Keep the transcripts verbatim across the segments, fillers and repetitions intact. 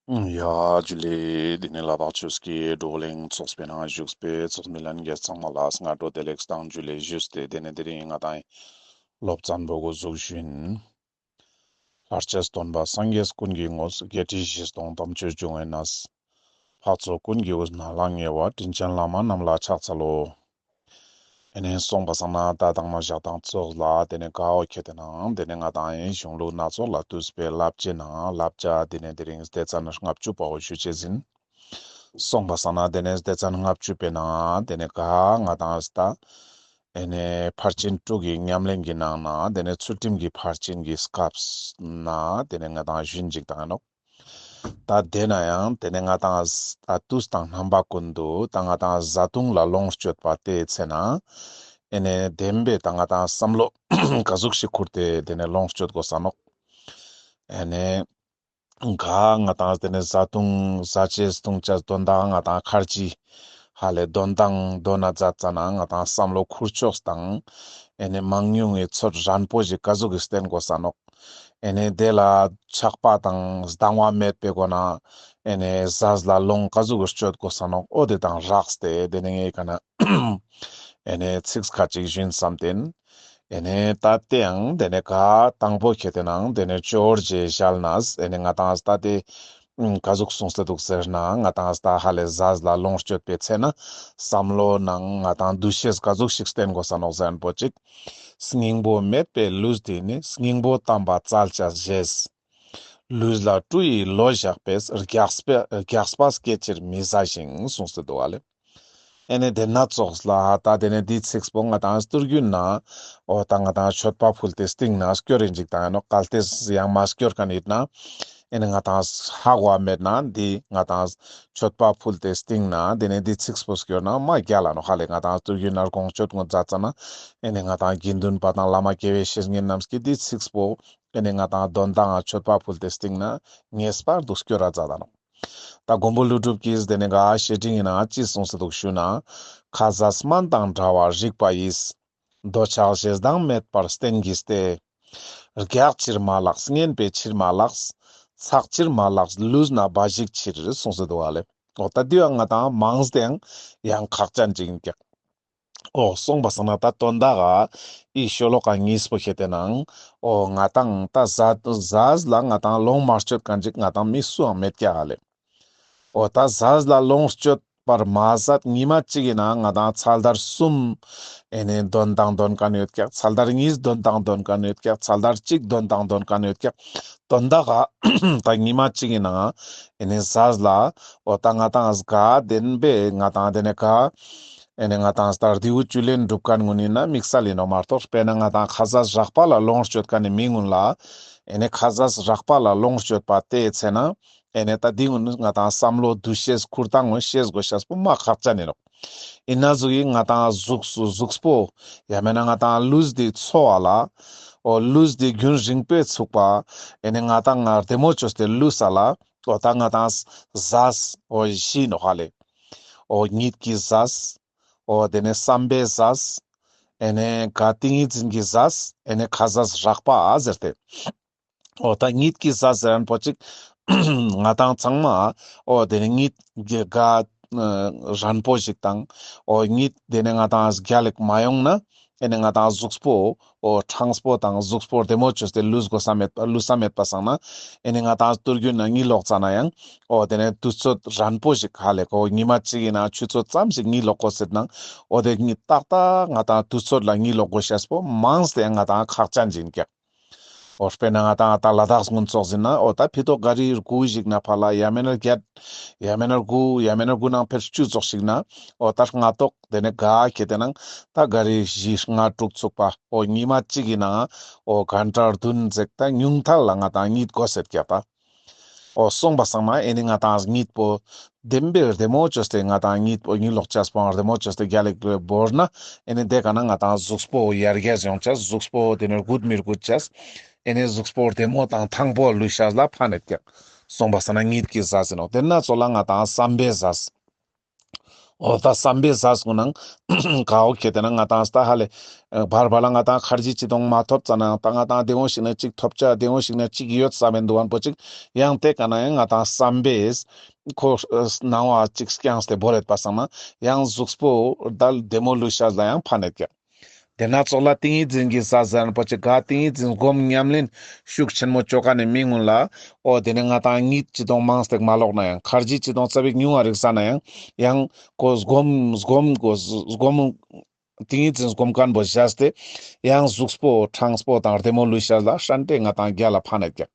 ཡ་ཇུ་ལེ། དེ་ནས་ལ་དྭགས་ཆོས་ཀྱི་བགྲོ་གླེང་ཚོགས་པའི་ནང་བཞུགས་པའི་ཚོགས་མི་ལྷན་རྒྱས་ཚང་མ་ལ་སྔ་དྲོ་བདེ་ལེགས་དང་ཇུ་ལེ་ཞུས་ཏེ། དེ་ནས་དེ་རིང་ང་དང་སློབ་ཚན་པོ་འགོ་འཛུགས་ཞུ་ཡིན། ལྷར་བཅས་སྟོན་པ་སངས་རྒྱས་ཀུན་གྱི་ངོ་བོ། བརྒྱད་ཁྲི་བཞི་སྟོང་དམ་ཆོས་འབྱུང་བའི་གནས། འཕགས་ཚོགས་ཀུན་གྱི་དབུས་ན་ལྷང་ངེ་བ། དྲིན་ཅན་བླ་མ་རྣམས་ལ་ཕྱག་འཚལ་ལོ། ཨེ་ནས་སོང་པ་སང་ན་ད་དང་མ་ཞག་དང་ཙོགས་ལ་དེ་ནས་ག་འོ་ཁེ་དེ་ནང་དེ་ནས་ང་དང་ཨེ་གཞུང་ལུགས་སྣ་ཚོགས་ལ་བཏུས་པའི་བསླབ་བྱའི་ནང་བསླབ་བྱ་དེ་ནས་དེ་རིང་སྡེ་ཚན་ལྔ་བཅུ་པའོ་ཞུ་ཅེས་ཡིན། སོང་པ་སང་ན་དེ་ནས་སྡེ་ཚན་ལྔ་བཅུ་པའི་ནང་དེ་ནས་ག་ང་དང་ད་ཨེ་ནས་ཕར་ཕྱིན་དྲུག་གི་ཉམས་ལེན་གྱི་ནང་ན་དེ་ནས་ཚུལ་ཁྲིམས་ཀྱི་ཕར་ཕྱིན་གྱི་སྐབས་ན་དེ་ནས་ང་དང་ཞུན་ཅིག་དང་ཨིན་ནོག་ད་དེ་ན་ཡང་དེ་ནས་ང་དང་ད་དུས་དང་རྣམ་པ་ཀུན་ཏུ་ད་ང་དང་བཟའ་བཏུང་ལ་ལོངས་སྤྱོད་པ་དེའི་ཚེ་ན་ཨེ་ནས་བདེན་པའི་ད་ང་དང་བསམ་བློ་ག་ཟུག་ཞིག་ཁུར་ཏེ་དེ་ནས་ལོངས་སྤྱོད་དགོས་ས་ནོག་ཨེ་ནས་ག་ང་དང་དེ་ནས་བཟའ་བཏུང་བཟའ་ཆས་བཏུང་ཆས་དོན་དག་ང་དང་ཁར་ཅི་ཧ་ལས་དོན་དང་དོན་ན་མཛད་ཙ་ན་ང་དང་བསམ་བློ་ཁུར་ཕྱོགས་དང་ཨེ་ནས་མང་ཉུང་གི་ཚོད་རན་པོ་ཞིག་ག་ཟུག་གི་བསྟེན་དགོས་ས་ནོག་ཨེ་ནས་དེ་ལ་ཆགས་པ་དང་སྡང་བ་མེད་པའི་སྒོ་ན་ཨེ་ནས་ཟས་ལ་ལོངས་ག་ཟུག་གི་སྤྱོད་དགོས་ས་ནོག་འོ་དེ་དང་རགས་ཏེ་དེ་ནས་ངས་ག་ན་ཨེ་ནས་ཚིག་ཁ་ཅིག་ཞུན་བསམ་སྟེ་ཨིན། ཨེ་ནས་ད་དེའང་དེ་ནས་ག་དང་པོ་ཁེ་དེ་ནང་དེ་ནས་ཇོ་བོ་རྗེ་ཞལ་ནས་ཨེ་ནས་ང་དང་ད་དེ་ཨུམ་ག་ཟུག་གསུངས་ཏེ་འདུག་ཟེར་ན་ང་དང་ད་ཧ་ལས་ཟས་ལ་ལོངས་སྤྱོད་པའི་ཚེ་ན་བསམ་བློ་ནང་ང་དང་འདུ་ཤེས་ག་ཟུག་ཞིག་བསྟེན་དགོས་ས་ནོག་ཟེར་ན་པོ་ཅིག་སྙིང་པོ་མེད་པའི་ལུས་འདི་ནི། སྙིང་པོ་དམ་པ་བཙལ་བྱ་ཞེས། ལུས་ལ་བཀྲུ་ཡི་ལོ་ཞག་པས། རྒྱགས་པ་རྒྱགས་པ་སྐད་ཅིག་མི་ཟ་ཞིང་། གསུངས་ཏེ་འདུག་ཨ་ལེ། ཨེ་ནས་དེ་ན་ཙོགས་ལ་ད་དེ་ནས་འདི་ཚིགས་པོ་ང་དང་སྟོད་རྒྱུན་ན་འོ་ད་ང་དང་མཆོད་པ་ཕུལ་ཏེ་སྟིང་ན་སྐྱོར་ཡིན་ཅིག་དང་ཨིན་ནོག་གལ་ཏེ་ཡང་མ་སྐྱོར་མཁན་ཡིན་ན་ཨེ་ནས་ང་དང་ཧ་གོ་བ་མེད་ན་འདི་ང་དང་མཆོད་པ་ཕུལ་ཏེ་སྟིང་ན་དེ་ནས་འདི་ཚིགས་པོ་སྐྱོར་ན་མ་རྒྱལ་ལ་ནོག་ཧ་ལས་ང་དང་སྟོད་རྒྱུན་ན་དགོངས་སྤྱོད་ངོ་མཛད་ཙ་ན་ཨེ་ནས་ང་དང་དགེ་འདུན་པ་དང་བླ་མ་དགེ་བའི་བཤེས་གཉེན་རྣམས་ཀྱིས་འདི་ཚིགས་པོ་ཨེ་ནས་ང་དང་དོན་དང་མཆོད་པ་ཕུལ་ཏེ་སྟིང་ན་ངེས་པར་དུ་སྐྱོར་ར་མཛད་ད་ནོག་ད་མགོན་པོ་ཀླུ་སྒྲུབ་ཀྱིས་དེ་ནས་ག་བཤེས་སྤྲིང་ཡིན་ན་ཅི་གསུངས་སེ་འདུག་ཞུ་ན། ཁ་ཟས་སྨན་དང་འདྲ་བར་རིགས་པ་ཡིས། འདོད་ཆགས་ཞེ་སྡང་མེད་པར་བསྟེན་བགྱིས་ཏེ། རྒྱགས་ཕྱིར་མ་ལགས་བསྙེན་པའི་ཕྱིར་མ་ལགས། ཚགས་ཕྱིར་མ་ལགས་ལུས་ན་འབའ་ཞིག་ཕྱིར་གསུངས་སེ་འདུག་ཨ་ལེ། འོ་ད་འདི་ཡང་ང་དང་མང་སྟེ་ཡང་ཁག་ཅན་ཅིག་ཡིན་ཀྱག་འོ་སོང་པ་སང་ན་ད་དོན་དག་ག་ཨི་ཤོ་ལོ་ཀ་གཉིས་པོ་ཁེ་ཏེ་ནང་འོ་ང་དང་ད་ཟ་ཟས་ལ་ང་དང་ལོངས་མ་སྤྱོད་མཁན་ཅིག་ང་དང་མི་སུའང་མེད་ཀྱག་ཨ་ལེ། འོ་ད་ཟས་ལ་ལོངས་སྤྱོད་པར་མ་ཟད་ཉི་མ་གཅིག་ཡིན་ན་ང་དང་ཚལ་དར་གསུམ་ཨེ་ནས་འདོན་དང་འདོན་མཁན་ཡོད་ཀྱག་ཚལ་དར་གཉིས་འདོན་དང་འདོན་མཁན་ཡོད་ཀྱག་ཚལ་དར་གཅིག་འདོན་དང་འདོན་མཁན་ཡོད་ཀྱག་དོན་དག་ག་ད་ཉི་མ་གཅིག་ཡིན་ན་ཨེ་ནས་ཟས་ལ་འོ་ད་ང་དང་ག་བདེན་པའི་ང་དང་དེ་ནས་ག་ཨེ་ནས་ང་དང་ད་རྡེའུ་བཅུད་ལེན་སྒྲུབ་མཁན་ངོ་ནི་ན་དམིགས་བསལ་ཡིན་ནོག་མ་གཏོགས་དཔེར་ན་ང་དང་ཁ་ཟས་རགས་པ་ལ་ལོངས་སྤྱོད་མཁན་ནི་མི་ངུན་ལ་ཨེ་ནས་ཁ་ཟས་རགས་པ་ལ་ལོངས་སྤྱོད་པ་དེའི་ཚེ་ན་ཨེ་ནས་ད་འདི་ངུན་ང་དང་བསམ་བློ་འདུ་ཤེས་ཁུར་སྟངས་ངུན་ཤེས་དགོས་ཤེས་པོ་མ་ཁག་ཅན་ཡིན་ནོག་ཡིན་ན་ཟུག་གི་ང་དང་གཟུགས་སུ་གཟུགས་པོ་ཡང་མེད་ན་ང་དང་ལུས་འདི་འཚོ་བ་ལ་འོ་ལུས་འདི་རྒྱུན་རིང་པོའི་ཚུགས་པ་ཨེ་ནས་ང་དང་ང་བདེ་མོ་བཅོས་ཏེ་ལུས་ས་ལ་འོ་ད་ང་དང་ཟས་འོ་བཞི་ནོག་ཧ་ལེ། འོ་གཉིད་ཀྱི་ཟས། འོ་དེ་ནས་བསམ་པའི་ཟས། ཨེ་ནས་ག་ཏིང་ངེ་འཛིན་གྱི་ཟས། ཨེ་ནས་ཁ་ཟས་རགས་པ་ཟེར་ཏེ། འོ་ད་གཉིད་ཀྱི་ཟས་ཟེར་མཁན་པོ་ཅིག་ང་དང་ཚང་མ་འོ་དེ་ནས་གཉིད་ག་རན་པོ་ཞིག་དང་འོ་གཉིད་དེ་ནས་ང་དང་རྒྱལ་ལ་མ་ཡོང་ན་ཨེ་ནས་ང་དང་གཟུགས་པོ་འོ་གྲངས་པོ་དང་གཟུགས་པོ་བདེ་མོ་བཅོས་ཏེ་ལུས་དགོས་ས་མེད་པ་ལུས་ས་མེད་པ་སང་ན་ཨེ་ནས་ང་དང་སྟོད་རྒྱུན་ན་གཉིད་ལོག་ཙ་ན་ཡང་འོ་དེ་ནས་དུས་ཚོད་རན་པོ་ཞིག་ཧ་ལས་ཀོ་ཉི་མ་གཅིག་ཡིན་ན་ཆུ་ཚོད་ཙམ་ཞིག་གཉིད་ལོག་དགོས་ཟེར་ན་འོ་དེ་གཉིད་ཏག་ཏག་ང་དང་དུས་ཚོད་ལ་གཉིད་ལོག་དགོས་ཤེས་པོ་མང་སྟེ་ང་དང་ཁག་ཅན་ཞིག་ཡིན་ཀྱག་འོ་དཔེར་ན་ང་དང་ད་ལ་དྭགས་ངུན་ཙོགས་ཡིན་ན་འོ་ད་ཕི་ཏོག་ག་རི་དགུ་ཞིག་ན་ཕ་ལ་ཡང་མེད་ན་བརྒྱད་ཡང་མེད་ན་དགུ་ཡང་མེད་ན་དགུ་ནང་ཕེར་བཅུ་ཙོགས་ཤིག་ན་འོ་ད་སྔ་ཏོག་དེ་ནས་ག་ཁེ་དེ་ནང་ད་ག་རི་བཞི་ལྔ་དྲུག་ཚུགས་པ་འོ་ཉི་མ་གཅིག་གི་ནང་འོ་གན་ཊ་བདུན་ཟེག་ད་ཉུང་མཐའ་ལ་ང་དང་གཉིད་དགོས་ཟེར་ཀྱག་ད། འོ་སོང་པ་སང་ན་ཨེ་ནི་ང་དང་གཉིད་པོ་བདེན་པའི་བདེ་མོ་བཅོས་ཏེ་ང་དང་གཉིད་པོ་གཉིད་ལོག་ཅེས་པོའང་བདེ་མོ་བཅོས་ཏེ་རྒྱལ་ལ་བོར་ན་ཨེ་ནི་དེ་ག་ན་ང་དང་གཟུགས་པོ་ཡར་རྒྱས་ཡོང་ཅེས་གཟུགས་པོ་དེ་ནས་རྒུད་མི་རྒུད་ཅེས་ཨེ་ནི་གཟུགས་པོ་བདེ་མོ་དང་ཐང་པོ་ལུས་ཤེས་ལ་ཕན་ནེ་ཀྱག་སོང་པ་སང་ན་གཉིད་ཀྱི་ཟས་ཟེར་ནོག་དེ་ན་ཙོགས་ལ་ང་དང་བསམ་པའི་ཟས། འོ་ད་བསམ་པའི་ཟས་ཀུན་ནང་ག་འོ་ཁེ་ཏེ་ན་ང་ཏང་ད་ཧ་ལེ་བར་བར་ལ་ང་ཏང་ཁར་ཇི་ཅི་དང་མ་ཐོབ་ཙ་ན་ད་ང་ཏང་དེ་འོ་ཞིག་ན་ཅིག་ཐོབ་ཆ་དེ་འོ་ཞིག་ན་ཅིག་ཡོད་བསམ་མེད་འདུག་ཨན་པོ་ཅིག་ཡང་དེ་ཀ་ན་ཡང་ང་ཏང་བསམ་པའི་ཁོ་སྣང་བ་ཅིག་བསྐྱངས་ཏེ་བོར་ཡོད་པ་སང་ན་ཡང་གཟུགས་པོ་ད་བདེ་མོ་ལུས་ཤེས་ལ་ཡང་ཕན་ཡོད་ཀྱག། དེ་ན་ཙོགས་ལ་ཏིང་ངེ་འཛིན་གྱི་ཟས་ཟེར་ན་པོ་ཅིག་ག་ཏིང་ངེ་འཛིན་སྒོམ་ཉམས་ལེན་ཤུགས་ཆེན་མོ་ཅོ་ཀ་ནེ་མི་སྔུན་ལ་འོ་དེ་ནེ་ང་ཏང་གཉིད་ཅི་དང་མང་སྟེ་མ་ལོག་ན་ཡང་ཁར་ཇི་ཅི་དང་ཙ་པིག་ཉུང་ང་རིག་ས་ན་ཡང་ཡང་ཁོ་སྒོམ་སྒོམ་ཁོ་སྒོམ་ཏིང་ངེ་འཛིན་སྒོམ་མཁན་པོ་བཞག་སྟེ་ཡང་གཟུགས་པོ་གྲངས་པོ་དང་བདེ་མོ་ལུས་ཤེས་ལ་ཧྲན་ཏེ་ང་ཏང་རྒྱལ་ལ་ཕན་ཡོད་ཀྱག།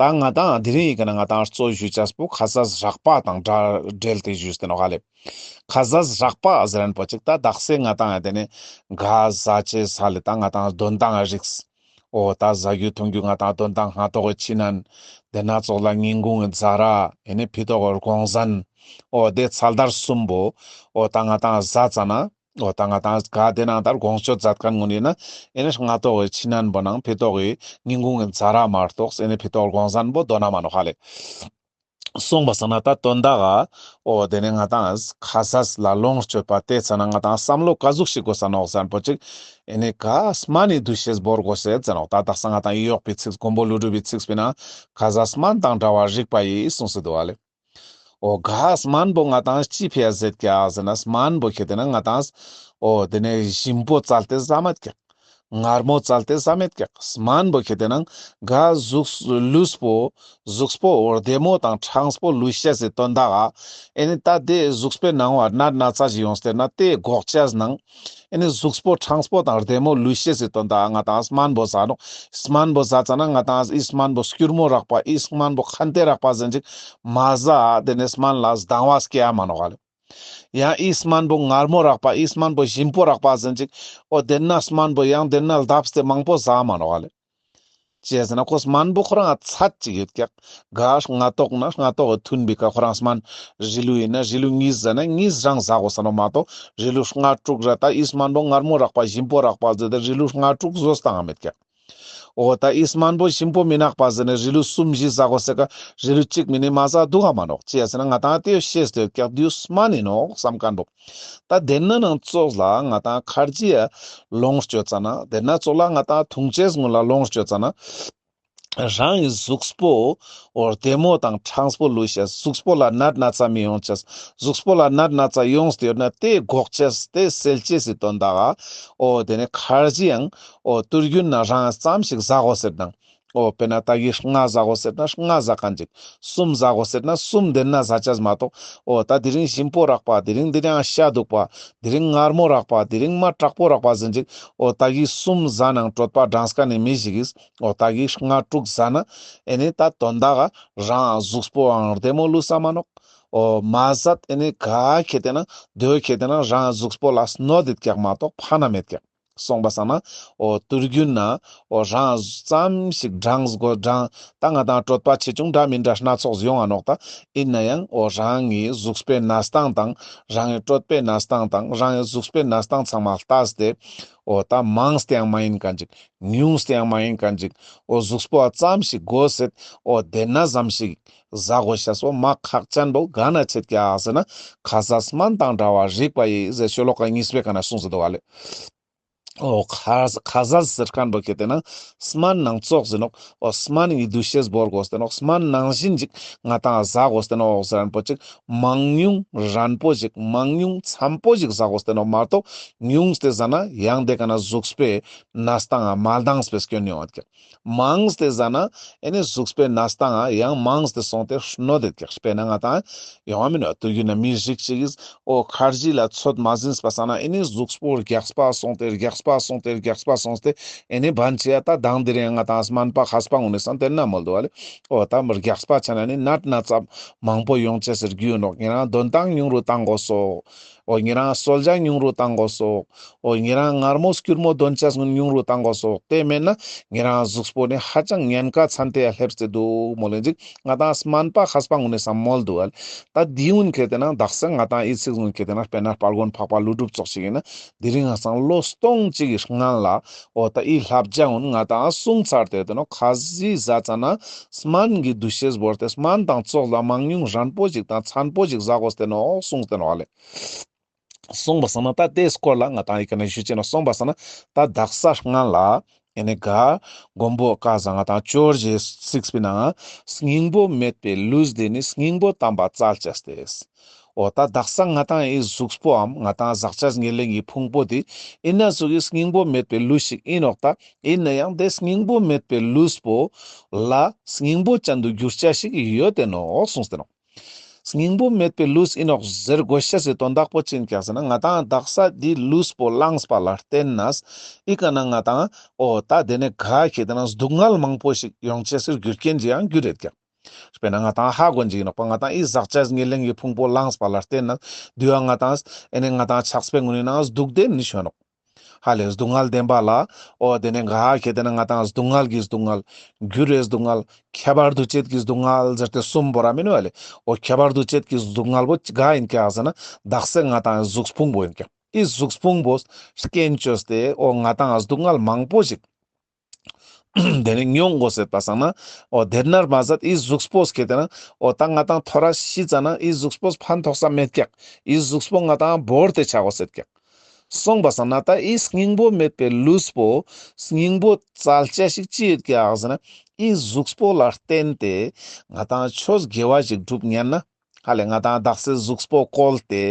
ད་ང་ཏང་དེ་རིང་ཡི་ག་ན་ང་ཏང་གཙོ་ཞུ་ཅེས་པོ་ཁ་ཟས་རགས་པ་དང་འདྲ་འབྲེལ་ཏེ་ཞུས་ཏེ་ནོག་ཧ་ལེ། ཁ་ཟས་རགས་པ་ཟེར་ན་པོ་ཅིག་ད་དག་ས་ང་ཏང་ཡང་དེ་ནེ་ག་ཟ་ཅེས་ས་ལེ་ད་ང་ཏང་དོན་དང་རིགས། འོ་ད་ཟ་རྒྱུ་འཐུང་རྒྱུ་ང་ཏང་དོན་དང་སྔ་ཏོག་གི་ཕྱི་ནང་། དེ་ན་ཙོགས་ལ་ཉིན་གུང་གི་ཛ་ར། ཨེ་ནེ་ཕི་ཏོག་གི་དགོང་ཟན། འོ་དེ་ཚལ་དར་གསུམ་པོ། འོ་ད་ང་ཏང་ཟ་ཙ་ན། འོ་ད་ང་ཏང་ག་དེ་ནང་ལྟར་དགོང་མཆོད་མཛད་མཁན་ངོ་ནི་ན། ཨེ་ནེ་སྔ་ཏོག་གི་ཕྱི་ནང་པོ་ནང་ཕི་ཏོག་གི་ཉིན་གུང་གི་ཛ་ར་མ་གཏོགས་ཨེ་ནེ་ཕི་ཏོག་དགོང་ཟན་པོ་དོན་ན་མ་ནོག་ཧ་ལེ། སོང་པ་སང་ན་ད་དོན་དག་ག་འོ་དེ་ནེ་ང་ཏང་ཁ་ཟས་ལ་ལོངས་སྤྱོད་པ་དེ་ཚ་ན་ང་ཏང་བསམ་བློ་ག་ཟུག་ཞིག་དགོས་ས་ནོག་ཟེར་ན་པོ་ཅིག། ཨེ་ནེ་ག་སྨན་ནི་འདུ་ཤེས་བོར་དགོས་ཟེར་ཟེར་ནོག། ད་དག་ས་ང་ཏང་ཡི་གེ་པའི་ཚིག་མགོན་པོ་ཀླུ་སྒྲུབ་པའི་ཚིག་པའི་ནང་ཁ་ཟས་སྨན་དང་འདྲ་བར་རིག་པ་ཡིས་གསུངས་སུ་འདུག་ཧ་ལེ། འོ་ག་སྨན་པོ་ང་ཏང་ཅི་ཕི་ཡ་ཟེར་ཀྱག་ཟེར་ན་སྨན་པོ་ཁེ་ཏེ་ན་ང་ཏང་འོ་དེ་ནེ་ཞིམ་པོ་བཙལ་ཏེ་ཟ་མེད་ཀྱག། མངར་མོ་བཙལ་ཏེ་ཟ་མེད་ཀྱག། སྨན་པོ་ཁེ་ཏེ་ན་ག་གཟུགས་ལུས་པོ་གཟུགས་པོ་འོ་བདེ་མོ་དང་གྲངས་པོ་ལུས་ཤེས་སི་དོན་དག་ག། ཨེ་ནེ་ད་དེ་གཟུགས་པོའི་ནང་བ་ནད་ན་ཚ་ཞིག་ཡོངས་ཏེ་ན་དེ་འགོག་ཅེས་ནང་། ཨེ་ནེ་གཟུགས་པོ་གྲངས་པོ་དང་བདེ་མོ་ལུས་ཤེས་སི་དོན་དག་ང་ཏང་སྨན་པོ་ཟ་ནོག། སྨན་པོ་ཟ་ཙ་ན་ང་ཏང་ཨི་སྨན་པོ་སྐྱུར་མོ་རགས་པ་ཨི་སྨན་པོ་ཁན་ཏེ་རགས་པ་ཟེར་ཅིག་མ་ཟ། དེ་ནེ་སྨན་ལ་སྡང་བ་སྐྱེ་ཡ་མ་ནོག་ཧ་ལེ། ཡང་ཨི་སྨན་པོ་མངར་མོ་རགས་པ་ཨི་སྨན་པོ་ཞིམ་པོ་རགས་པ་ཟེར་ཅིག། འོ་དེ་ན་སྨན་པོ་ཡང་དེ་ན་ལྡབས་ཏེ་མང་པོ་ཟ་མ་ནོག་ཧ་ལེ། ཅི་ཟེར་ན་ཁོ་སྨན་པོ་ཁོ་རང་ཚད་ཅིག་ཡོད་ཀྱག། ག་སྔ་ཏོག་ན་སྔ་ཏོག་གི་ཐུན་པའི་ཀ་ཁོ་རང་སྨན་རིལ་བུ་ཡིན་ན་རིལ་བུ་གཉིས་ཟ་ན་གཉིས་རང་ཟ་དགོས་ས་ནོག་མ་གཏོགས་རིལ་བུ་ལྔ་དྲུག་ར་ད་ཨི་སྨན་པོ་མངར་མོ་རགས་པ་ཞིམ་པོ་རགས་པ་ཟེར་ཏེ་རིལ་བུ་ལྔ་དྲུག་ཟོས་བཏང་ང་མེད་ཀྱག། འོ་ད་ཨི་སྨན་པོ་ཞིམ་པོ་མི་ནག་པ་ཟེར་ནས་རིལ་བུ་གསུམ་བཞི་ཟ་དགོས་ཟེར་ཀ་རིལ་བུ་གཅིག་མ་ནེ་མ་ཟ་འདུག་ག་མ་ནོག། ཅི་ཡ་ཟེར་ན་ང་ཏང་དེ་ཤེས་ཏེ་ཀྱག་དེ་སྨན་ཡིན་ནོག་བསམ་མཁན་པོ། ད་དེ་ན་ནང་ཙོགས་ལ་ང་ཏང་ཁར་ཇི་ཡ་ལོངས་སྤྱོད་ཙ་ན་དེ་ན་ཙོགས་ལ་ང་ཏང་འཐུང་ཅེས་སྔོན་ལ་ལོངས་སྤྱོད་ཙ་ན། རང་གི་གཟུགས་པོ་འོ་བདེ་མོ་དང་གྲངས་པོ་ལུས་ཤེས། གཟུགས་པོ་ལ་ནད་ན་ཚ་མི་ཡོང་ཅེས། གཟུགས་པོ་ལ་ནད་ན་ཚ་ཡོངས་ཏེ་ཡོད་ན་དེ་འགོག་ཅེས་དེ་སེལ་ཅེས་སི་དོན་དག་ག་འོ་དེ་ནེ་ཁར་ཇི་ཡང་འོ་དུས་རྒྱུན་ན་རང་ཙམ་ཞིག་ཟ་དགོས་ཟེར་ན། འོ་དཔེར་ན་ད་གི་ལྔ་ཟ་དགོས་ཟེར་ན་ལྔ་ཟ་མཁན་ཅིག། གསུམ་ཟ་དགོས་ཟེར་ན་གསུམ་དེ་ན་ཟ་ཅེས་མ་གཏོགས། འོ་ད་དེ་རིང་ཞིམ་པོ་རགས་པ་དེ་རིང་དེ་རིང་ཤ་འདུག་པ། དེ་རིང་མངར་མོ་རགས་པ་དེ་རིང་མ་དྲག་པོ་རགས་པ་ཟེར་ཅིག། འོ་ད་གི་གསུམ་ཟ་ནང་གྲོད་པ་འགྲངས་མཁན་ནི་མི་ཞིག་གིས། འོ་ད་གི་ལྔ་དྲུག་ཟ་ན། ཨེ་ནེ་ད་དོན་དག་ག་རང་གཟུགས་པོའང་བདེ་མོ་ལུས་ས་མ་ནོག། འོ་མ་ཟད་ཨེ་ནེ་ག་ཁེ་ཏེ་ན་དེ་ཁེ་ཏེ་ན་རང་གཟུགས་པོ་ལ་གནོད་དེ་ཀྱག་མ་གཏོགས་ཕན་ན་མེད་ཀྱག། སོང་པ་སང་ན་འོ་དུས་རྒྱུན་ན་འོ་རང་ཙམ་ཞིག་འགྲངས་དགོས། འགྲངས་ད་ང་ཏང་གྲོད་པ་ཆེ་ཆུང་འདྲ་མི་འདྲ་སྣ་ཚོགས་ཡོང་ང་ནོག། ད་ཡིན་ན་ཡང་འོ་རང་གི་གཟུགས་པོའི་གནས་སྟངས་དང་རང་གི་གྲོད་པའི་གནས་སྟངས་དང་རང་གི་གཟུགས་པོའི་གནས་སྟངས་ཚང་མ་ལྟས་ཏེ། འོ་ད་མངས་ཏེ་ཡང་མ་ཡིན་མཁན་ཅིག། ཉུངས་ཏེ་ཡང་མ་ཡིན་མཁན་ཅིག། འོ་གཟུགས་པོ་ཙམ་ཞིག་དགོས་ཟེར། འོ་དེ་ན་ཙམ་ཞིག་ཟ་དགོས་ཤེས་པོ་མ་ཁག་ཅན་པོ་ག་ན་ཆེད་ཀྱག་ཟེར་ན། ཁ་ཟས་སྨན་དང་འདྲ་བར་རིག་པ་ཡིས་ཟེར་ཤོ་ལོ་ཀ་གཉིས་པའི་ཀ་ན་གསུངས་སུ་འདུག་ག་ལེ། འོ་ཁ་ཁ་ཟས་ཟེར་མཁན་པོ་ཁེ་ཏེ་ན་སྨན་ནང་ཙོགས་ཟེར་ནོག། འོ་སྨན་གྱི་འདུ་ཤེས་བོར་དགོས་ཏེ་ནོག། སྨན་ནང་བཞིན་ཅིག་ང་ཏང་ཟ་དགོས་ཏེ་ནོག་ཟེར་མཁན་པོ་ཅིག། མང་ཉུང་རན་པོ་ཞིག། མང་ཉུང་འཚམ་པོ་ཞིག་ཟ་དགོས་ཏེ་ནོག་མ་གཏོགས་ཉུངས་ཏེ་ཟ་ན་ཡང་དེ་ཀ་ན་གཟུགས་པོའི་གནས་སྟངས་ང་མ་ལྡངས་པའི་སྐྱོན་ཡོང་བ་ཀྱག། མངས་ཏེ་ཟ་ན་ཨེ་ནེ་གཟུགས་པོའི་གནས་སྟངས་ང་ཡང་མངས་ཏེ་སོང་སྟེ་གནོད་དེ་ཀྱག། དཔེར་ན་ང་ཏང་ཡོང་བ་མིན་ནོག། དུས་རྒྱུན་ན་མི་རིགས་ཅིག་གིས་འོ་ཁར་ཇི་ལ་ཚོད་མ་ཟིན་པ་སང་ན་ཨེ་ནེ་གཟུགས་པོ་རྒྱགས་པ་སོང་སྟེ་རྒྱགས་པ་སོང་སྟེ་རྒྱགས་པ་སོང་སྟེ་ཨེ་ནེ་བན་ཆེ་ཡ་ད་དང་དེ་རིང་ང་ཏང་སྨན་པ་མཁས་པ་ངོ་ནི་སང་དེ་ན་མོལ་འདུག་ག་ལེ། འོ་ད་མི་རྒྱགས་པ་ཆ་ན་ནི་ནད་ན་ཚ་མང་པོ་ཡོང་ཅེས་སི་རྒྱུ་ཡོད་ནོག། ཉེ་རང་དོན་ཏང་ཉུང་རུ་བཏང་དགོས་སོག། འོ་ཉེ་རང་གསོལ་ཇ་ཉུང་རུ་བཏང་དགོས་སོག། འོ་ཉེ་རང་མངར་མོ་སྐྱུར་མོ་དོན་ཅེས་ཉུང་རུ་བཏང་དགོས་སོག། དེ་མེད་ན་ཉེ་རང་གཟུགས་པོ་ནི་ཧ་ཅང་ཉེན་ཁ་ཚན་ཏེ་ཡ་སླེབས་ཏེ་འདུག་མོལ་ལེན་ཅིག། ང་ཏང་སྨན་པ་མཁས་པ་ངོ་ནི་སང་མོལ་འདུག་ག་ལེ། ད་དེ་ཀུན་ཁེ་ཏེ་ན་དག་ས་ང་ཏང་ཨི་ཚིག་ཀུན་ཁེ་ཏེ་ན་དཔེར་ན་དཔལ་མགོན་འཕགས་པ་ཀླུ་སྒྲུབ་ཙོགས་ཤིག་ཡིན་ན་དེ་རིང་ང་སང་ལོ་སྟོང་གཅིག་གི་སྔན་ལ་འོ་ད་ཨི་བསླབ་བྱ་ཀུན་ང་ཏང་གསུངས་ཚར་ཏེ་ཡོད་དེ་ནོག། ཁ་ཟས་ཟ་ཙ་ན་སྨན་གྱི་འདུ་ཤེས་བོར་ཏེ་སྨན་དང་ཙོགས་ལ་མང་ཉུང་རན་པོ་ཞིག་དང་ཚན་པོ་ཞིག་ཟ་དགོས་ཏེ་ནོག་གསུངས་ཏེ་ནོག་ག་ལེ། སོང་པ་སང་ན་ད་དེའི་སྐོར་ལ་ང་ཏང་ཨི་ཀ་ནེ་ཞུ་ཅེས་ནོག། སོང་པ་སང་ན་ད་དག་ས་སྔ་ལ་ཨེ་ནེ་ག་མགོན་པོ་ཀ་ཟ་ང་ཏང་ཇོ་བོ་རྗེ་གཟིགས་པའི་ནང་སྙིང་པོ་མེད་པའི་ལུས་དེ་ནི་སྙིང་པོ་དམ་པ་བཙལ་ཅེས་ཏེ། འོ་ད་དག་ས་ང་ཏང་ཨི་གཟུགས་པོའམ་ང་ཏང་ཟག་བཅས་ཉེར་ལེན་གྱི་ཕུང་པོ་དེ་ཨིན་ན་ཟུག་གི་སྙིང་པོ་མེད་པའི་ལུས་ཤིག་ཨིན་ནོག། ད་ཨིན་ན་ཡང་དེ་སྙིང་པོ་མེད་པའི་ལུས་པོ་ལ་སྙིང་པོ་ཅན་དུ་གྱུར་ཅེས་ཤིག་ཡོད་དེ་ནོག་གསུངས་ཏེ་ནོག། སྙིང་པོ་མེད་པའི་ལུས་ཨིན་ནོག་ཟེར་དགོས་ཤེས་སི་དོན་དག་པོ་ཅི་ཨིན་ཀྱག་ཟེར་ན་ང་ཏང་དག་ས་འདི་ལུས་པོ་བླངས་པ་ལ་བརྟེན་ནས་ཨི་ཀ་ནེ་ང་ཏང་འོ་ད་དེ་ནེ་ག་ཁེ་དེ་ན་སྡུག་བསྔལ་མང་པོ་ཞིག་ཡོང་ཅེས་སི་རྒྱུ་རྐྱེན་ཅིག་ཡང་གྱུར་ཡོད་ཀྱག། དཔེར་ན་ང་ཏང་ཧ་གོ་ཅེས་ཨིན་ནོག་པ། ང་ཏང་ཨི་ཟག་བཅས་ཉེར་ལེན་གྱི་ཕུང་པོ་བླངས་པ་ལ་བརྟེན་ནས་དུས་ང་ཏང་ཨེ་ནེ་ང་ཏང་ཆགས་པའི་ངོས་ནེ་ནང་སྡུག་བདེ་ནི་ཤོད་ནོག། ཧ་ལས་སྡུག་བསྔལ་བདེན་པ་ལ་འོ་དེ་ནེ་ག་ཁེ་དེ་ན་ང་ཏང་སྡུག་བསྔལ་གྱི་སྡུག་བསྔལ། འགྱུར་བའི་སྡུག་བསྔལ། ཁྱབ་པ་འདུ་བྱེད་ཀྱི་སྡུག་བསྔལ་ཟེར་ཏེ་གསུམ་པོ་ར་མེན་ན་ལེ། འོ་ཁྱབ་པ་འདུ་བྱེད་ཀྱི་སྡུག་བསྔལ་པོ་ག་ཨིན་ཀྱག་ཟེར་ན་དག་ས་ང་ཏང་གཟུགས་ཕུང་པོ་ཨིན་ཀྱག། ཨི་གཟུགས་ཕུང་པོ་རྐྱེན་བཅོས་ཏེ་འོ་ང་ཏང་སྡུག་བསྔལ་མང་པོ་ཞིག་དེ་ནེ་མྱོང་དགོས་ཟེར་པ་སང་ན་འོ་དེ་ནར་མ་ཟད་ཨི་གཟུགས་པོ་ཁེ་དེ་ན་འོ་ད་ང་ཏང་ཐོ་རས་ཤི་ཙ་ན་ཨི་གཟུགས་པོ་ཕན་ཐོགས་ས་མེད་ཀྱག། ཨི་གཟུགས་པོ་ང་ཏང་བོར་ཏེ་ཆ་དགོས་ཟེར་ཀྱག། སོང་པ་སང་ན་ད་ཨི་སྙིང་པོ་མེད་པའི་ལུས་པོ་སྙིང་པོ་བཙལ་ཅེས་ཤིག་ཅི་ཡོད་ཀྱག་ཟེར་ན་ཨི་གཟུགས་པོ་ལ་བརྟེན་ཏེ་ང་ཏང་ཆོས་དགེ་བ་ཞིག་སྒྲུབ་ཉན་ན། ཧ་ལས་ང་ཏང་དག་ས་གཟུགས་པོ་བཀོལ་ཏེ་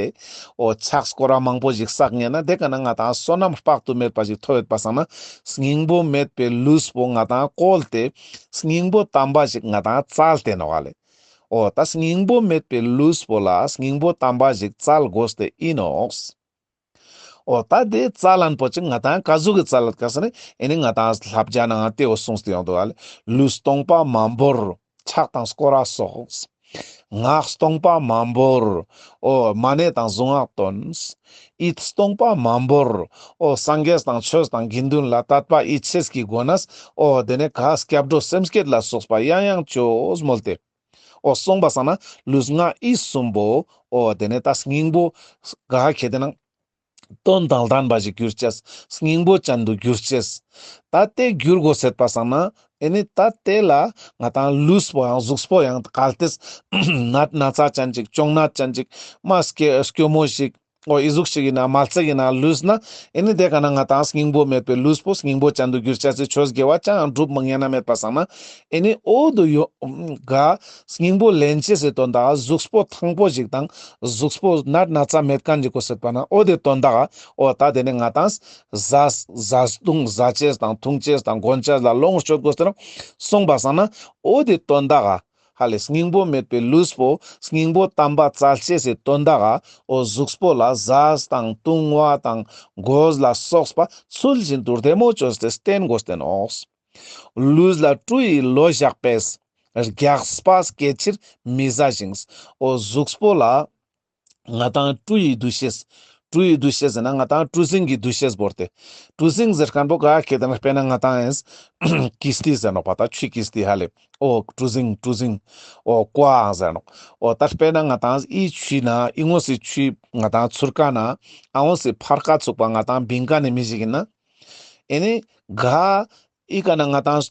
འོ་ཕྱག་སྐོར་ར་མང་པོ་ཞིག་བསགས་ཉན་ན་དེ་ཀ་ནེ་ང་ཏང་བསོད་ནམས་དཔག་ཏུ་མེད་པ་ཞིག་ཐོབ་ཡོད་པ་སང་ན་སྙིང་པོ་མེད་པའི་ལུས་པོ་ང་ཏང་བཀོལ་ཏེ་སྙིང་པོ་དམ་པ་ཞིག་ང་ཏང་བཙལ་ཏེ་ནོག་ཧ་ལས། འོ་ད་སྙིང་པོ་མེད་པའི་ལུས་པོ་ལ་སྙིང་པོ་དམ་པ་ཞིག་བཙལ་དགོས་ཏེ་ཨིན་ནོག། འོ་ད་དེ་བཙལ་ལན་པོ་ཅིག་ང་ཏང་ག་ཟུག་གི་བཙལ་ལད་ཀྱག་ཟེར་ན་ཨེ་ནེ་ང་ཏང་བསླབ་བྱ་ནང་དེ་འོ་གསུངས་ཏེ་ཡོང་འདུག་ཨ་ལེ། ལུས་སྟོང་པ་མ་བོར་ཕྱག་དང་སྐོར་ར་སོགས། ངག་སྟོང་པ་མ་བོར་འོ་མ་ཎི་དང་གཟུངས་སྔགས་འདོན། ཡིད་སྟོང་པ་མ་བོར་འོ་སངས་རྒྱས་དང་ཆོས་དང་དགེ་འདུན་ལ་དད་པ་ཡིད་ཆེས་ཀྱི་སྒོ་ནས་འོ་དེ་ནེ་ག་སྐྱབས་འགྲོ་སེམས་བསྐྱེད་ལ་སོགས་པ་ཡང་ཡང་བཅོས་མོལ་ཏེ། འོ་སོང་པ་སང་ན་ལུས་ངག་ཡིད་གསུམ་པོ་འོ་དེ་ནེ་ད་སྙིང་པོ་ག་ཁེ་དེ་ན་དོན་དང་ལྡན་པ་ཞིག་གྱུར་ཅེས། སྙིང་པོ་ཅན་དུ་གྱུར་ཅེས། ད་དེ་གྱུར་དགོས་ཟེར་པ་སང་ན་ཨེ་ནེ་ད་དེ་ལ་ང་ཏང་ལུས་པོ་ཡང་གཟུགས་པོ་ཡང་གལ་ཏེ་ནད་ན་ཚ་ཅན་ཅིག་གཅོང་ནད་ཅན་ཅིག་མ་སྐྱོ་སྐྱོ་མོ་ཞིག་འོ་ཨི་ཟུག་ཞིག་ཨིན་ན་མ་ལྩེ་ཨིན་ན་ལུས་ན་ཨེ་ནེ་དེ་ཀ་ནེ་ང་ཏང་སྙིང་པོ་མེད་པའི་ལུས་པོ་སྙིང་པོ་ཅན་དུ་གྱུར་ཅེས་སི་ཆོས་དགེ་བ་ཅང་སྒྲུབ་མ་ཉན་ན་མེད་པ་སང་ན་ཨེ་ནེ་འོ་དུ་ཡོ་ག་སྙིང་པོ་ལེན་ཅེས་སི་དོན་དག་གཟུགས་པོ་ཐང་པོ་ཞིག་དང་གཟུགས་པོ་ནད་ན་ཚ་མེད་མཁན་ཅིག་དགོས་ཟེར་པ་ན་འོ་དེ་དོན་དག་འོ་ད་དེ་ནེ་ང་ཏང་ཟ་ཟ་འཐུང་ཟ་ཅེས་དང་འཐུང་ཅེས་དང་གོན་ཅེས་ལ་ལོངས་སྤྱོད་དགོས་ཟེར་ན་སོང་པ་སང་ན་འོ་དེ་དོན་དག་ཧ་ལས་སྙིང་པོ་མེད་པའི་ལུས་པོ་སྙིང་པོ་དམ་པ་བཙལ་ཅེས་སི་དོན་དག་འོ་གཟུགས་པོ་ལ་ཟ་དང་འཐུང་བ་དང་གོས་ལ་སོགས་པ་ཚུལ་བཞིན་དུ་བདེ་མོ་བཅོས་ཏེ་བསྟེན་དགོས་ཏེ་ནོག། ལུས་ལ་བཀྲུ་ཡི་ལོ་ཞགས་པས། རྒྱགས་པ་སྐྱེད་ཕྱིར་མི་ཟ་ཞིང་། འོ་གཟུགས་པོ་ལ་ང་ཏང་བཀྲུ་ཡི་འདུ་ཤེས། བཀྲུ་ཡི་འདུ་ཤེས་ཟེར་ན་ང་ཏང་བཀྲུ་ཟིང་གི་འདུ་ཤེས་བོར་ཏེ། བཀྲུ་ཟིང་ཟེར་མཁན་པོ་ག་ཁེ་དེ་ན་དཔེར་ན་ང་ཏང་ཨེ་ནེ་ཀིས་ཏི་ཟེར་ནོག་པ། ད་ཆུའི་ཀིས་ཏི་ཧ་ལས། འོ་བཀྲུ་ཟིང་བཀྲུ་ཟིང་། འོ་ཀོའང་ཟེར་ནོག། འོ་ད་དཔེར་ན་ང་ཏང་ཨི་ཆུའི་ནང་ཨི་ངོས་སི་ཆུའི་ང་ཏང་ཚུར་ཀ་ན་ཨ་ངོས་སི་ཕར་ཀ་ཚུགས་པ་ང་ཏང་བིང་ཀ་ནེ་མི་ཞིག་ཨིན་ན། ཨེ་ནེ་ག་ཨི་ཀ་ན་ང་ཏང་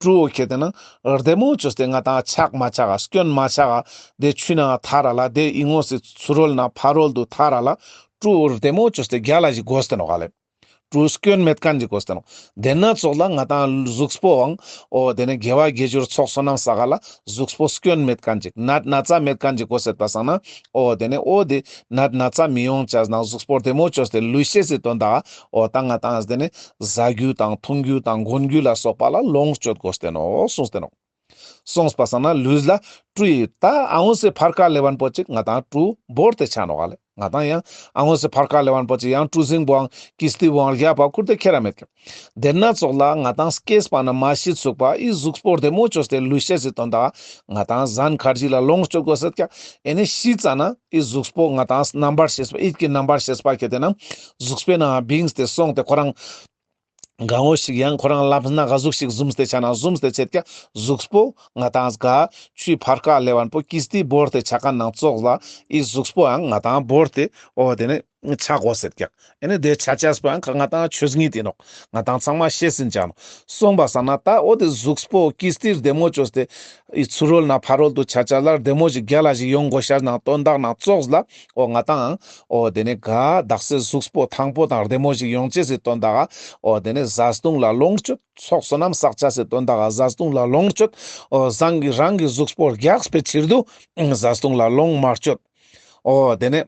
བཀྲུ་འོ་ཁེ་དེ་ན་བདེ་མོ་བཅོས་ཏེ་ང་ཏང་ཆག་མ་ཆག་ག་སྐྱོན་མ་ཆག་ག་དེ་ཆུའི་ནང་ཐར་ར་ལ་དེ་ཨི་ངོས་སི་ཚུར་རོལ་ན་ཕར་རོལ་དུ་ཐར་ར་ལ་བཀྲུ་བདེ་མོ་བཅོས་ཏེ་རྒྱལ་ལ་ཞིག་དགོས་ཏེ་ནོག་ཧ་ལས། བཀྲུ་སྐྱོན་མེད་མཁན་ཞིག་དགོས་ཏེ་ནོག། དེ་ན་ཙོགས་ལ་ང་ཏང་གཟུགས་པོའང་འོ་དེ་ནེ་དགེ་བ་དགེ་སྦྱོར་ཚོགས་བསོད་ནམས་བསགས་ག་ལ་གཟུགས་པོ་སྐྱོན་མེད་མཁན་ཞིག་ནད་ན་ཚ་མེད་མཁན་ཞིག་དགོས་ཟེར་པ་སང་ན་འོ་དེ་ནེ་འོ་དེ་ནད་ན་ཚ་མི་ཡོང་ཅེས་ནང་གཟུགས་པོ་བདེ་མོ་བཅོས་ཏེ་ལུས་ཤེས་སི་དོན་དག་འོ་ད་ང་ཏང་དེ་ནེ་ཟ་རྒྱུ་དང་འཐུང་རྒྱུ་དང་གོན་རྒྱུ་ལ་སོགས་པ་ལ་ལོངས་སྤྱོད་དགོས་ཏེ་ནོག་གསུངས་ཏེ་ནོག། སོང་པ་སང་ན་ལུས་ལ་བཀྲུ་ཡི་ད་ཨ་ངོས་སི་ཕར་ཀ་ལེབ་བན་པོ་ཅིག་ང་ཏང་བཀྲུ་བོར་ཏེ་ཆ་ནོག་ཧ་ལས། ང་ཏང་ཡང་ཨ་ངོས་སི་ཕར་ཀ་ལེབ་བན་པོ་ཅིག་ཡང་བཀྲུ་ཟིང་པོའང་ཀིས་ཏི་པོའང་རྒྱབ་པ་ཁུར་ཏེ་ཁྱེར་ར་མེད་ཀྱག། དེ་ན་ཙོགས་ལ་ང་ཏང་སྐྱེས་པ་ནེ་མ་ཤི་ཚུག་པ་ཨི་གཟུགས་པོ་བདེ་མོ་བཅོས་ཏེ་ལུས་ཤེས་སི་དོན་དག་ང་ཏང་ཟན་ཁར་ཇི་ལ་ལོངས་སྤྱོད་དགོས་ཟེར་ཀྱག། ཨེ་ནེ་ཤི་ཙ་ན་ཨི་གཟུགས་པོ་ང་ཏང་རྣམ་པར་ཤེས་པ་ཡིད་ཀྱི་རྣམ་པར་ཤེས་པ་ཁེ་དེ་ན་གཟུགས་པོའི་ནང་བིངས་ཏེ་སོང་སྟེ་ཁོ་རང་གང་བོ་ཞིག་ཡང་ཁོ་རང་ལབ་ན་ག་ཟུག་ཞིག་ཟུམ་སྟེ་ཆ་ན་ཟུམ་སྟེ་ཆེད་ཀྱག་གཟུགས་པོ་ང་ཏང་ག་ཆུའི་ཕར་ཀ་ལེབ་བན་པོ་ཀིས་ཏི་བོར་ཏེ་ཆ་མཁན་ནང་ཙོགས་ལ་ཨི་གཟུགས་པོའང་ང་ཏང་བོར་ཏེ་འོ་དེ་ནེ་ ཆ་དགོས་ཟེར་ཀྱག། ཨེ་ནི་དེ་ཆ་ཆས་པོའང་ང་ཏང་ཆོས་ཉིད་ཡིན་ནོག། ང་ཏང་ཚང་མ་ཤེས་ཟིན་ཅ་ནོག། སོང་པ་སང་ན་ད་འོ་དེ་གཟུགས་པོ་ཀིས་ཏིར་བདེ་མོ་བཅོས་ཏེ་ཨི་ཚུ་རོལ་ན་ཕ་རོལ་ཏུ་ཆ་ཆ་ལ་བདེ་མོ་ཞིག་རྒྱལ་ལ་ཞིག་ཡོང་དགོས་ཤ་ནང་དོན་དག་ནང་ཙོགས་ལ་འོ་ང་ཏང་འོ་དེ་ནི་ག་དག་སའི་གཟུགས་པོ་ཐང་པོ་དང་བདེ་མོ་ཞིག་ཡོང་ཅེས་སི་དོན་དག་འོ་དེ་ནི་བཟའ་བཏུང་ལ་ལོངས་སྤྱོད། ཚོགས་བསོད་ནམས་བསགས་ཅེས་སི་དོན་དག་བཟའ་བཏུང་ལ་ལོངས་སྤྱོད། འོ་བཟང་གི་རང་གི་གཟུགས་པོ་རྒྱགས་པའི་ཕྱིར་དུ་བཟའ་བཏུང་ལ་ལོངས་མ་སྤྱོད། འོ་དེ་ནི་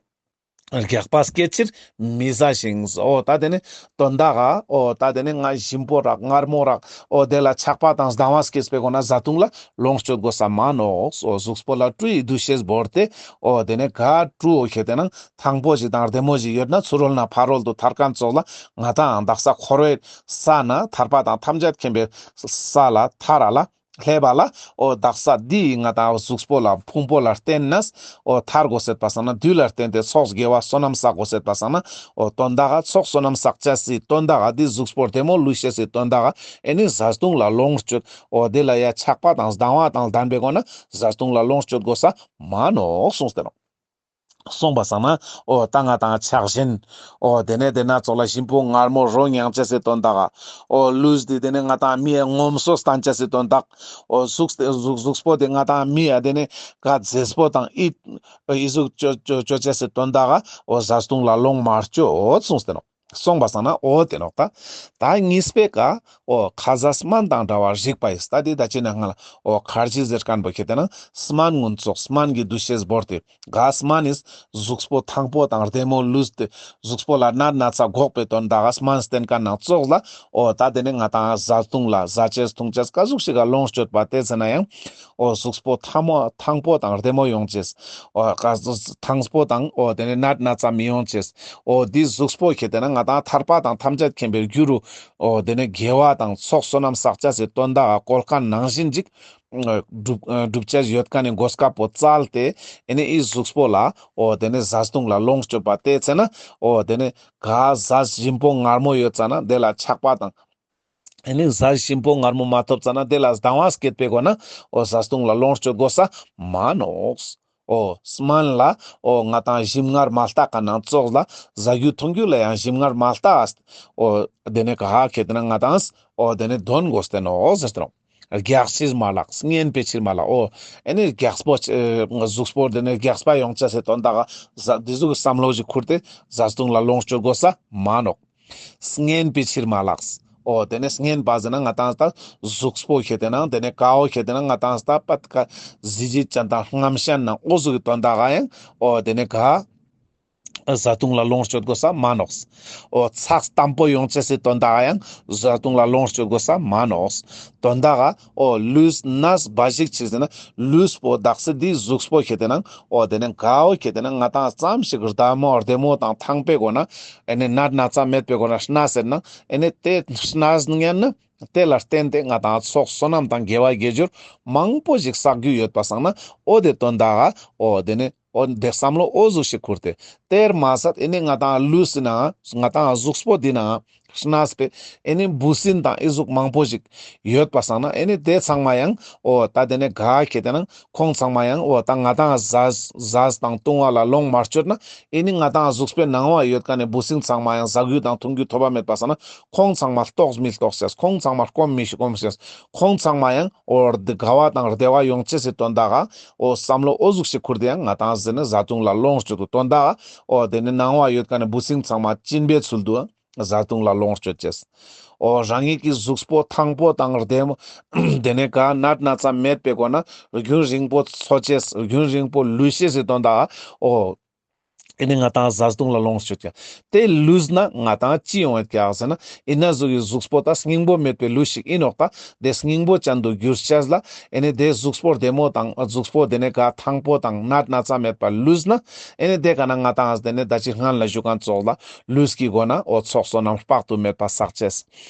རྒྱགས་པ་སྐྱེད་ཕྱིར་མི་བཟའ་ཞིང་། འོ་ད་དེ་ནི་དོན་དག་ག་འོ་ད་དེ་ནི་ང་ཞིམ་པོ་རག་མངར་མོ་རག་འོ་དེ་ལ་ཆགས་པ་དང་སྡང་བ་སྐྱེས་པའི་སྒོ་ན་བཟའ་བཏུང་ལ་ལོངས་སྤྱོད་དགོས་ས་མ་ནོག། འོ་གཟུགས་པོ་ལ་བཀྲུའི་འདུ་ཤེས་བོར་ཏེ་འོ་དེ་ནི་ག་བཀྲུའོ་ཁེ་ཏེ་ན་ཐང་པོ་ཞིག་དང་བདེ་མོ་ཞིག་ཡོད་ན་ཚུ་རོལ་ན་ཕ་རོལ་ཏུ་ཐར་མཁན་ཙོགས་ལ་ང་ཏང་དག་ས་འཁོར་བའི་ས་ན་ཐར་པ་དང་ཐམས་ཅད་མཁྱེན་པའི་ས་ལ་ཐར་ར་ལ། ལྷེ་བ་ལ་འོ་དག་ས་འདི་ང་ཏང་གཟུགས་པོ་ལ་ཕུང་པོ་ལ་བརྟེན་ནས་འོ་ཐར་དགོས་ཟེར་པ་སང་ན་དུས་ལ་བརྟེན་ཏེ་ཚོགས་དགེ་བ་བསོད་ནམས་བསགས་དགོས་ཟེར་པ་སང་ན་འོ་དོན་དག་ག་ཚོགས་བསོད་ནམས་བསགས་ཅེས་སི་དོན་དག་ག་འདི་གཟུགས་པོ་བདེ་མོ་ལུས་ཤེས་སི་དོན་དག་ག་ཨེ་ནི་བཟའ་བཏུང་ལ་ལོངས་སྤྱོད། འོ་དེ་ལ་ཡ་ཆགས་པ་དང་སྡང་བ་དང་ལྡན་པའི་སྒོ་ན་བཟའ་བཏུང་ལ་ལོངས་སྤྱོད་དགོས་ས་མ་ནོག་གསུངས་ཏེ་ནོག། སོང་པ་སང་ན་འོ་ད་ང་ཏང་ཆགས་ཞེན། འོ་དེ་ནས་དེ་ན་ཙོགས་ལ་ཞིམ་པོ་མངར་མོ་རོ་མྱང་ཅེས་སི་དོན་དག་ག་འོ་ལུས་འདི་དེ་ནས་ང་ཏང་མི་ཡ་ངོམ་སོ་བསྟན་ཅེས་སི་དོན་དག། འོ་གཟུགས་དེ་གཟུགས་གཟུགས་པོ་དེ་ང་ཏང་མི་ཡ་དེ་ནས་ག་མཛེས་པོ་དང་ཨི་ཨི་གཟུགས་ཅོ་ཅོ་ཅོ་ཅེས་སི་དོན་དག་ག་འོ་བཟའ་བཏུང་ལ་ལོངས་མ་སྤྱོད་གསུངས་ཏེ་ནོག། སོང་པ་སང་ན་འོ་དེ་ནོག་ད། ད་གཉིས་པའི་ཀ་འོ་ཁ་ཟས་སྨན་དང་འདྲ་བར་རིགས་པ་ཡིས། ད་དེ་ད་ཅི་ན་ང་ལ་འོ་ཁར་ཇི་ཟེར་མཁན་པོ་ཁེ་ཏེ་ན་སྨན་ངུན་ཙོགས་སྨན་གྱི་འདུ་ཤེས་བོར་ཏེ་ག་སྨན་ནི་གཟུགས་པོ་ཐང་པོ་དང་བདེ་མོ་ལུས་ཏེ་གཟུགས་པོ་ལ་ནད་ན་ཚ་འགོག་པའི་དོན་དག་ག་སྨན་བསྟེན་མཁན་ནང་ཙོགས་ལ་འོ་ད་དེ་ནི་ང་ཏང་བཟའ་བཏུང་ལ་བཟའ་ཅེས་འཐུང་ཅེས་ག་ཟུག་ཞིག་ག་ལོངས་སྤྱོད་པ་དེ་ཚེ་ན་ཡང་འོ་གཟུགས་པོ་ཐང་མོ་ཐང་པོ་དང་བདེ་མོ་ཡོང་ཅེས། འོ་ག་ཐང་པོ་དང་འོ་དེ་ནི་ནད་ན་ཚ་མི་ཡོང་ཅེས། འོ་དེ་གཟུགས་པོ་ཁེ་ཏེ་ན་ང་ཏང་ཐར་པ་དང་ཐམས་ཅད་མཁྱེན་པའི་རྒྱུ་རུ་འོ་དེ་ནི་དགེ་བ་དང་ཚོགས་བསོད་ནམས་བསགས་ཅེས་སི་དོན་དག་ག་བཀོལ་མཁན་ནང་བཞིན་ཅིག་སྒྲུབ་སྒྲུབ་ཅེས་ཡོད་མཁན་ནི་གོ་སྐབས་པོ་བཙལ་ཏེ་ཨེ་ནི་ཨི་གཟུགས་པོ་ལ་འོ་དེ་ནི་བཟའ་བཏུང་ལ་ལོངས་སྤྱོད་པ་དེ་ཚེ་ན་འོ་དེ་ནི་ག་ཟས་ཞིམ་པོ་མངར་མོ་ཡོད་ཙ་ན་དེ་ལ་ཆགས་པ་དང་ཨེ་ནི་ཟས་ཞིམ་པོ་མངར་མོ་མ་ཐོབ་ཙ་ན་དེ་ལ་སྡང་བ་སྐྱེད་པའི་སྒོ་ན་འོ་བཟའ་བཏུང་ལ་ལོངས་སྤྱོད་དགོས་ས་མ་ནོག། འོ་སྨན་ལ་འོ་ང་ཏང་ཞིམ་མངར་མ་ལྟ་མཁན་ནང་ཙོགས་ལ་བཟའ་རྒྱུ་འཐུང་རྒྱུ་ལ་ཡང་ཞིམ་མངར་མ་ལྟ། འོ་དེ་ནི་ག་ཁེ་ཏེ་ན་ང་ཏང་འོ་དེ་ནི་དོན་དགོས་ཏེ་ནོག་ཟེར་ཏེ་ནོག། རྒྱགས་ཕྱིར་མ་ལགས། རྔན་པའི་ཕྱིར་མ་ལགས། འོ་ཨེ་ནི་རྒྱགས་པོ་ཨེ་གཟུགས་པོ་དེ་ནི་རྒྱགས་པ་ཡོང་ཅེས་སི་དོན་དག་ག་བཟའ་དེ་ཟུག་གི་བསམ་བློ་ཞིག་ཁུར་ཏེ་བཟའ་བཏུང་ལ་ལོངས་སྤྱོད་དགོས་ས་མ་ནོག། རྔན་པའི་ཕྱིར་མ་ལགས། འོ་དེ་ནས་རྔན་པ་ཟེར་ན་ང་ཏང་ད་གཟུགས་པོ་ཁེ་ཏེ་ན་དེ་ནས་ཀ་བོ་ཁེ་ཏེ་ན་ང་ཏང་ད་པད་ཀ་གཟི་བརྗིད་ཅན་དང་རྔམ་ཤན་ནང་འོ་ཟུག་གི་དོན་དག་ག་ཡང་འོ་དེ་ནས་ག་བཟའ་བཏུང་ལ་ལོངས་སྤྱོད་དགོས་ས་མ་ནོག། འོ་ཚགས་དམ་པོ་ཡོང་ཅེས་སི་དོན་དག་ག་ཡང་བཟའ་བཏུང་ལ་ལོངས་སྤྱོད་དགོས་ས་མ་ནོག། དོན་དག་ག་འོ་ལུས་ནས་འབའ་ཞིག་ཕྱིར་ཟེར་ན་ལུས་པོ་དག་ས་འདི་གཟུགས་པོ་ཁེ་ཏེ་ན་འོ་དེ་ནས་ག་བོ་ཁེ་ཏེ་ན་ང་ཏང་ཙམ་ཞིག་བདེ་མོ་བདེ་མོ་དང་ཐང་པོའི་སྒོ་ན་ཨེ་ནི་ནད་ན་ཚ་མེད་པའི་སྒོ་ན་གནས་ཟེར་ན་ཨེ་ནི་དེ་གནས་ཉན་ན་དེ་ལ་བརྟེན་ཏེ་ང་ཏང་ཚོགས་བསོད་ནམས་དང་དགེ་བ་དགེ་སྦྱོར་མང་པོ་ཞིག་བསགས་རྒྱུ་ཡོད་པ་སང་ན་འོ་དེ་དོན་དག་ག་འོ་དེ་ནི་འོ་དེ་བསམ་བློ་འོ་ཟུག་ཞིག་ཁུར་ཏེ་དེར་མ་ཟད་ཨེ་ནི་ང་ཏང་ལུས་སི་ནང་ང་ཏང་གཟུགས་པོ་འདི་ནང་གནས་པའི་ཨེ་ནི་འབུ་སྲིན་དང་ཨི་ཟུག་མང་པོ་ཞིག་ཡོད་པ་སང་ན་ཨེ་ནི་དེ་ཚང་མ་ཡང་འོ་ད་དེ་ནས་ག་ཁེ་ཏེ་ན་ཁོང་ཚང་མ་ཡང་འོ་ད་ང་ཏང་ཟས་ཟས་དང་བཏུང་བ་ལ་ལོངས་མ་སྤྱོད་ན་ཨེ་ནི་ང་ཏང་གཟུགས་པོའི་ནང་བ་ཡོད་མཁན་ནི་འབུ་སྲིན་ཚང་མ་ཡང་ཟ་རྒྱུ་དང་འཐུང་རྒྱུ་ཐོབ་པ་མེད་པ་སང་ན་ཁོང་ཚང་མ་ལྟོགས་མི་ལྟོགས་ཅེས་ཁོང་ཚང་མ་སྐོམ་མི་ཤི་སྐོམ་ཅེས་ཁོང་ཚང་མ་ཡང་འོ་དགའ་བ་དང་བདེ་བ་ཡོང་ཅེས་སི་དོན་དག་ག་འོ་བསམ་བློ་འོ་ཟུག་ཞིག་ཁུར་ཏེ་ཡང་ང་ཏང་ཟེར་ན་བཟའ་བཏུང་ལ་ལོངས་སྤྱོད་དུ་དོན་དག་ག་འོ་དེ་ནི་ནང་བ་ཡོད་མཁན་ནི་འབུ་སྲིན་ཚང་མ་གཅིན་པའི་ཚུལ་དུ་བཟའ་བཏུང་ལ་ལོངས་སྤྱོད་ཅེས། འོ་རང་ཉིད་ཀྱི་གཟུགས་པོ་ཐང་པོ་དང་བདེ་མོ་དེ་ནས་ག་ནད་ན་ཚ་མེད་པའི་སྒོ་ན་རྒྱུན་རིང་པོ་འཚོ་ཅེས་རྒྱུན་རིང་པོ་ལུས་ཤེས་སི་དོན་དག་ག་འོ་ཨེ་ནི་ང་ཏང་བཟའ་བཏུང་ལ་ལོངས་སྤྱོད་ཀྱག། དེ་ལུས་ན་ང་ཏང་ཅི་ཡོང་ཡོད་ཀྱག་ཟེར་ན་ཨི་ན་ཟུག་གི་གཟུགས་པོ་ད་སྙིང་པོ་མེད་པའི་ལུས་ཤིག་ཨིན་ནོག་ད། དེ་སྙིང་པོ་ཅན་དུ་འགྱུར་ཅེས་ལ་ཨེ་ནི་དེ་གཟུགས་པོ་བདེ་མོ་དང་གཟུགས་པོ་དེ་ནས་ག་ཐང་པོ་དང་ནད་ན་ཚ་མེད་པ་ལུས་ན་ཨེ་ནི་དེ་ག་ན་ང་ཏང་དེ་ནས་ད་ཅི་སྔན་ལ་ཞུ་མཁན་ཙོགས་ལ་ལུས་ཀྱི་སྒོ་ན་འོ་ཚོགས་བསོད་ནམས་དཔག་ཏུ་མེད་པ་བསགས་ཅེས།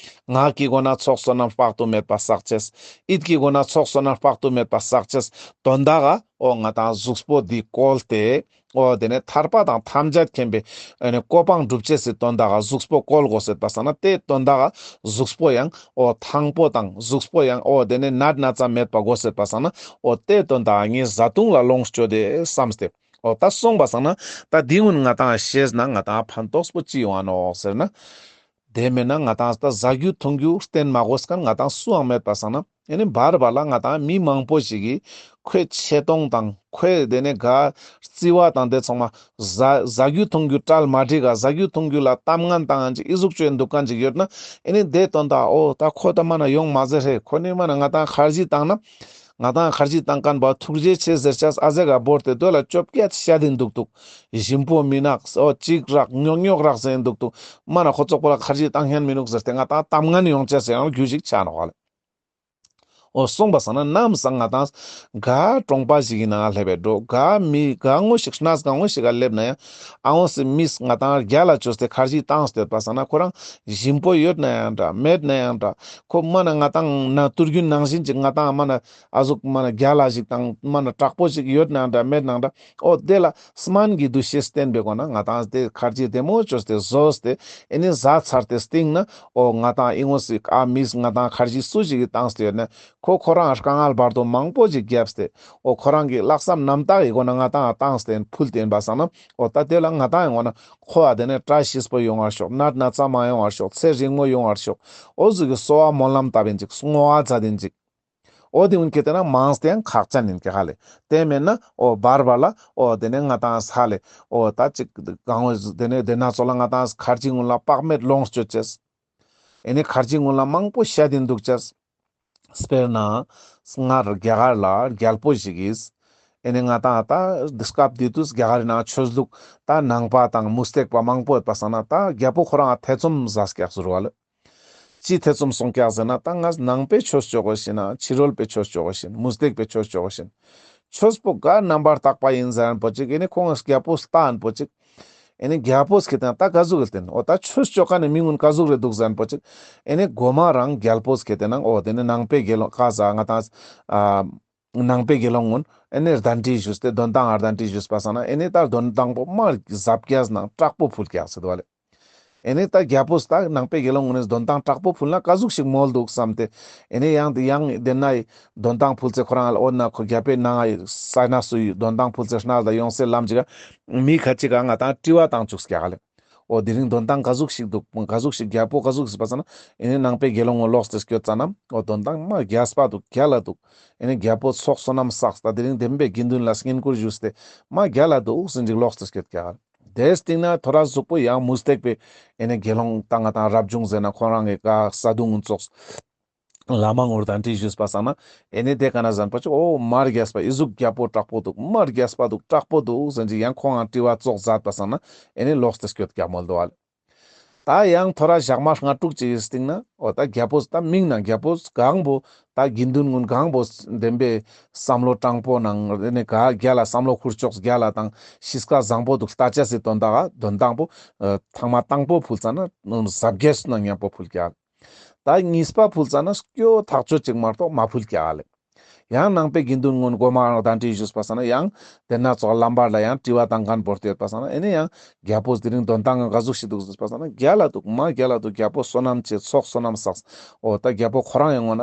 ངག་གི་སྒོ་ན་ཚོགས་བསོད་ནམས་དཔག་ཏུ་མེད་པ་བསགས་ཅེས། ཡིད་ཀྱི་སྒོ་ན་ཚོགས་བསོད་ནམས་དཔག་ཏུ་མེད་པ་བསགས་ཅེས། དོན་དག་ག་འོ་ང་ཏང་གཟུགས་པོ་འདི་བཀོལ་ཏེ། འོ་དེ་ནས་ཐར་པ་དང་ཐམས་ཅད་མཁྱེན་པའི་ཨེ་ནི་གོ་འཕང་སྒྲུབ་ཅེས་སི་དོན་དག་ག་གཟུགས་པོ་བཀོལ་དགོས་ཟེར་པ་སང་ན་དེ་དོན་དག་ག་གཟུགས་པོ་ཡང་འོ་ཐང་པོ་དང་གཟུགས་པོ་ཡང་འོ་དེ་ནས་ནད་ན་ཚ་མེད་པ་དགོས་ཟེར་པ་སང་ན་འོ་དེ་དོན་དག་ག་ངས་བཟའ་བཏུང་ལ་ལོངས་སྤྱོད་དེ་བསམས་ཏེ། འོ་ད་སོང་པ་སང་ན་ད་འདི་ཀུན་ང་ཏང་ཤེས་ན་ང་ཏང་ཕན་ཐོགས་པོ་ཅི་ཡོང་ང་ནོག་ཟེར་ན། དེ་མེད་ན་ང་ཏང་ད་ཟ་རྒྱུ་འཐུང་རྒྱུ་བསྟེན་མ་དགོས་མཁན་ང་ཏང་སུའང་མེད་པ་སང་ན། ཨེ་ནི་བར་བར་ལ་ང་ཏང་མི་མང་པོ་ཞིག་གིས་ཁོའི་ཆེ་མཐོང་དང་ཁོའི་དེ་ནས་ག་རྩི་བ་དང་དེ་ཚང་མ་ཟ་ཟ་རྒྱུ་འཐུང་རྒྱུ་གྲལ་མ་འགྲིག་ག་ཟ་རྒྱུ་འཐུང་རྒྱུ་ལ་གཏམ་ངན་བཏང་ཅིག་ཨི་ཟུག་བཅོས་འདུག་མཁན་ཅིག་ཡོད་ན། ཨེ་ནི་དེ་དོན་དག་འོ་ད་ཁོ་ད་མ་ན་ཡོང་མ་ཟེར་ཧེ། ཁོ་ནི་མ་ན་ང་ཏང་ཁར་ཇི་བཏང་ན། ང་ཏང་ཁར་ཇི་བཏང་མཁན་པོ་ཐུགས་རྗེ་ཆེ་ཟེར་ཅེས་ཨ་ཟེ་ག་བོར་ཏེ་དོ་ལ་བཅོ་བརྒྱད་བཤད་དེ་འདུག་འདུག་ཞིམ་པོ་མི་ནག་འོ་ཅིག་རག་ཉོག་ཉོག་རག་ཟེར་འདུག་འདུག་མ་ན་ཁོ་ཚོགས་པོ་ལ་ཁར་ཇི་བཏང་ཁན་མི་ནུག་ཟེར་ཏེ་ང་ཏང་གཏམ་ངན་ཡོང་ཅེས་ཡང་རྒྱུ་ཞིག་ཆ་ནོག་ལེ། འོ་སོང་པ་སང་ན་ནམ་སང་ང་ཏང་ག་གྲོང་པ་ཞིག་གི་ནང་སླེབས་པའི་འགྲོ་ག་མི་ག་ངོ་ཞིག་གནས་ག་ངོ་ཞིག་ག་སླེབས་ན་ཡང་ཨ་འོ་སི་མིས་ང་ཏང་རྒྱལ་ལ་བཅོས་ཏེ་ཁར་ཇི་བཏང་སྟེ་ཡོད་པ་སང་ན་ཁོ་རང་ཞིམ་པོ་ཡོད་ན་ཡང་འདྲ་མེད་ན་ཡང་འདྲ་ཁོ་མ་ན་ང་ཏང་ན་དུར་རྒྱུན་ནང་བཞིན་ཅིག་ང་ཏང་མ་ན་ཨ་ཟུག་མ་ན་རྒྱལ་ལ་ཞིག་དང་མ་ན་དྲག་པོ་ཞིག་ཡོད་ན་འདྲ་མེད་ན་འདྲ། འོ་དེ་ལ་སྨན་གྱི་འདུ་ཤེས་བསྟེན་པའི་སྒོ་ན་ང་ཏང་དེ་ཁར་ཇི་བདེ་མོ་བཅོས་ཏེ་བཟོས་ཏེ་ཨེ་ནི་ཟ་ཚར་ཏེ་སྟིང་ན་འོ་ང་ཏང་ཨི་ངོ་སི་ཨ་མིས་ང་ཏང་ཁར་ཇི་སུ་ཞིག་གིས་བཏང་སྟེ་ཡོད་ན་ཁོ་ཁོ་རང་དཀའ་ངལ་བར་དོ་མང་པོ་ཞིག་བརྒྱབ་སྟེ་འོ་ཁོ་རང་གི་ལྷག་བསམ་རྣམ་དག་གི་སྒོ་ན་ང་ཏང་བཏང་སྟེ་ཕུལ་ཏེ་ཡིན་པ་སང་ན་འོ་ད་དེ་ལ་ང་ཏང་ཡང་འོ་ན་ཁོ་ཨ་དེ་ནས་བཀྲ་ཤིས་པོ་ཡོང་བར་ཤོག་ནད་ན་ཚ་མ་ཡོང་བར་ཤོག་ཚེ་རིང་མོ་ཡོང་བར་ཤོག་འོ་ཟུག་གི་གསོལ་བ་སྨོན་ལམ་བཏབ་ཡིན་ཅིག་བསྔོ་བ་མཛད་ཡིན་ཅིག་འོ་དེ་ཀུན་ཁེ་ཏེ་ན་མང་སྟེ་ཡང་ཁག་ཅན་ཡིན་ཀྱག་ཧ་ལེ། དེ་མེད་ན་འོ་བར་བར་ལ་འོ་དེ་ནས་ང་ཏང་ཧ་ལེ་འོ་ད་ཅིག་གང་འོ་དེ་ནས་དེ་ན་ཚོ་ལ་ང་ཏང་ཁར་ཇི་ཀུན་ལ་དཔག་མེད་ལོངས་སྤྱོད་ཅེས། ཨེ་ནི་ཁར་ཇི་ཀུན་ལ་མང་པོ་བཤད་དེ་འདུག་ཅེས། དཔེར་ན་སྔར་རྒྱ་གར་ལ་རྒྱལ་པོ་ཞིག་གིས་ཨེ་ནི་ང་ཏང་ད་སྐབས་དེ་དུས་རྒྱ་གར་ནང་ཆོས་ལུགས་ད་ནང་པ་དང་མུ་སྟེགས་པ་མང་པོ་ཡོད་པ་སང་ན་ད་རྒྱལ་པོ་ཁོ་རང་ཐེ་ཚོམ་ཟ་ཀྱག་ཟེར་བ་ལེ། ཅི་ཐེ་ཚོམ་སོང་ཀྱག་ཟེར་ན་ད་ང་ནང་པའི་ཆོས་ཅོ་གོ་ཤེས་ན་ཕྱི་རོལ་པའི་ཆོས་ཅོ་གོ་ཤེས་མུ་སྟེགས་པའི་ཆོས་ཅོ་གོ་ཤེས་ཆོས་པོ་ག་རྣམ་པར་དག་པ་ཡིན་ཟེར་པོ་ཅིག་ཨེ་ནི་ཁོང་རྒྱལ་པོ་ལྟ་ཡིན་པོ་ཅིག་ཨེ་ནི་རྒྱལ་པོས་ཁེ་ཏེ་ན་ད་ག་ཟུག་གི་ལྟེན་འོ་ད་ཆོས་ཅོ་མཁན་ནི་མི་ཀུན་ག་ཟུག་རེ་འདུག་ཟེར་པོ་ཅིག་ཨེ་ནི་གོ་མ་རང་རྒྱལ་པོས་ཁེ་ཏེ་ན་འོ་དེ་ནི་ནང་པའི་དགེ་སློང་ཁ་ཟ་ང་ཏང་ཨ་ནང་པའི་དགེ་སློང་ཀུན་ཨེ་ནི་གདན་འདྲེན་ཞུས་ཏེ་འདོན་ཐང་ཨ་གདན་འདྲེན་ཞུས་པ་སང་ན་ཨེ་ནི་ད་འདོན་ཐང་པོ་མ་ཟབ་རྒྱས་ནང་དྲག་པོ་ཕུལ་ཀྱག་ཟེར་བ་ལེ། ཨེ་ནི་ད་རྒྱལ་པོས་ད་ནང་པའི་དགེ་སློང་ཀུན་ནི་འདོན་ཐང་དྲག་པོ་ཕུལ་ན་ག་ཟུག་ཞིག་མོལ་འདུག་བསམ་སྟེ་ཨེ་ནི་ཡང་དེ་ཡང་དེ་ན་འདོན་ཐང་ཕུལ་ཚེ་ཁོ་རང་ལ་འོ་ན་ཁོ་རྒྱལ་པོའི་ནང་ས་ན་སུ་ཡི་འདོན་ཐང་ཕུལ་ཚེ་སྣ་ལ་ཡོང་སའི་ལམ་ཅིག་ག་མི་ཁ་ཅིག་ག་ང་ཏང་དྲི་བ་བཏང་བཅུག་ཀྱག་ལེ། འོ་དེ་རིང་འདོན་ཐང་ག་ཟུག་ཞིག་འདུག་ག་ཟུག་ཞིག་རྒྱལ་པོ་ག་ཟུག་ཞིག་པ་ས་ན་ཨེ་ནི་ནང་པའི་དགེ་སློང་ངོ་ལོག་སྟེ་སྐྱོད་ཙ་ན་འོ་འདོན་ཐང་མ་རྒྱས་པ་འདུག་རྒྱལ་ལ་འདུག་ཨེ་ནི་རྒྱལ་པོ་ཚོགས་བསོད་ནམས་བསགས་ད་དེ་རིང་བདེན་པའི་དགེ་འདུན་ལ་བསྙེན་བཀུར་ཞུས་ཏེ་མ་རྒྱལ་ལ་འདུག་ཟེར་ཅིག་ལོག་སྟེ་སྐྱོད་ཀྱག་དེ་སྟིང་ན་ཐོ་ར་གཟུགས་པོ་ཡང་མུ་སྟེགས་པའི་ཨེ་ནི་དགེ་སློང་ད་ང་ཏང་རབ་བྱུང་ཟེར་ན་ཁོ་རང་གི་ཀ་ས་དུང་ཚོགས་བླ་མ་ངོར་གདན་འདྲེན་ཞུས་པ་སང་ན་ཨེ་ནི་དེ་ཀ་ན་ཟན་པ་ཅིག་འོ་མ་རྒྱས་པ་ཨི་ཟུག་རྒྱལ་པོ་དྲག་པོ་འདུག་མ་རྒྱས་པ་འདུག་དྲག་པོ་འདུག་ཟེར་ཅིག་ཡང་ཁོང་ང་དྲི་བ་ཙོགས་མཛད་པ་སང་ན་ཨེ་ནི་ལོག་སྟེ་སྐྱོད་ཀྱག་མོལ་འདུག་ཨ་ལེ། ད་ཡང་ཐོ་ར་ཞག་མ་ལྔ་དྲུག་ཅིག་གི་སྟིང་ན་འོ་ད་རྒྱལ་པོ་ད་མིང་ན་རྒྱལ་པོ་གང་པོ་ད་དགེ་འདུན་ཀུན་གང་པོ་བདེན་པའི་བསམ་བློ་དྲང་པོ་ནང་ཨེ་ནི་ག་རྒྱལ་ལ་བསམ་བློ་ཁུར་ཕྱོགས་རྒྱལ་ལ་དང་གཤིས་ཀ་བཟང་པོ་འདུག་ལྟ་ཅེས་སི་དོན་དག་ག་འདོན་ཐང་པོ་ཐེངས་མ་དང་པོ་ཕུལ་ཙ་ན་ཟབ་རྒྱས་ན་མཉམ་པོ་ཕུལ་ཀྱག་ད་གཉིས་པ་ཕུལ་ཙ་ན་སྐྱོ་ཐག་ཆོད་ཅིག་མ་གཏོགས་མ་ཕུལ་ཀྱག་ལེ། ཡང་ནང་པའི་དགེ་འདུན་ཀུན་གོ་མ་རང་གདན་འདྲེན་ཞུས་པ་སང་ན་ཡང་དེ་ན་ཚོགས་ལམ་བར་ལ་ཡང་དྲི་བ་བཏང་མཁན་བོར་ཏེ་ཡོད་པ་སང་ན་ཨེ་ནི་ཡང་རྒྱལ་པོས་དེ་རིང་འདོན་ཐང་ག་ཟུག་ཞིག་འདུག་ཟེར་པ་སང་ན་རྒྱལ་ལ་འདུག་མ་རྒྱལ་ལ་འདུག་རྒྱལ་པོ་བསོད་ནམས་ཆེ་ཚོགས་བསོད་ནམས་བསགས། འོ་ད་རྒྱལ་པོ་ཁོ་རང་ཡང་ངོ་ན་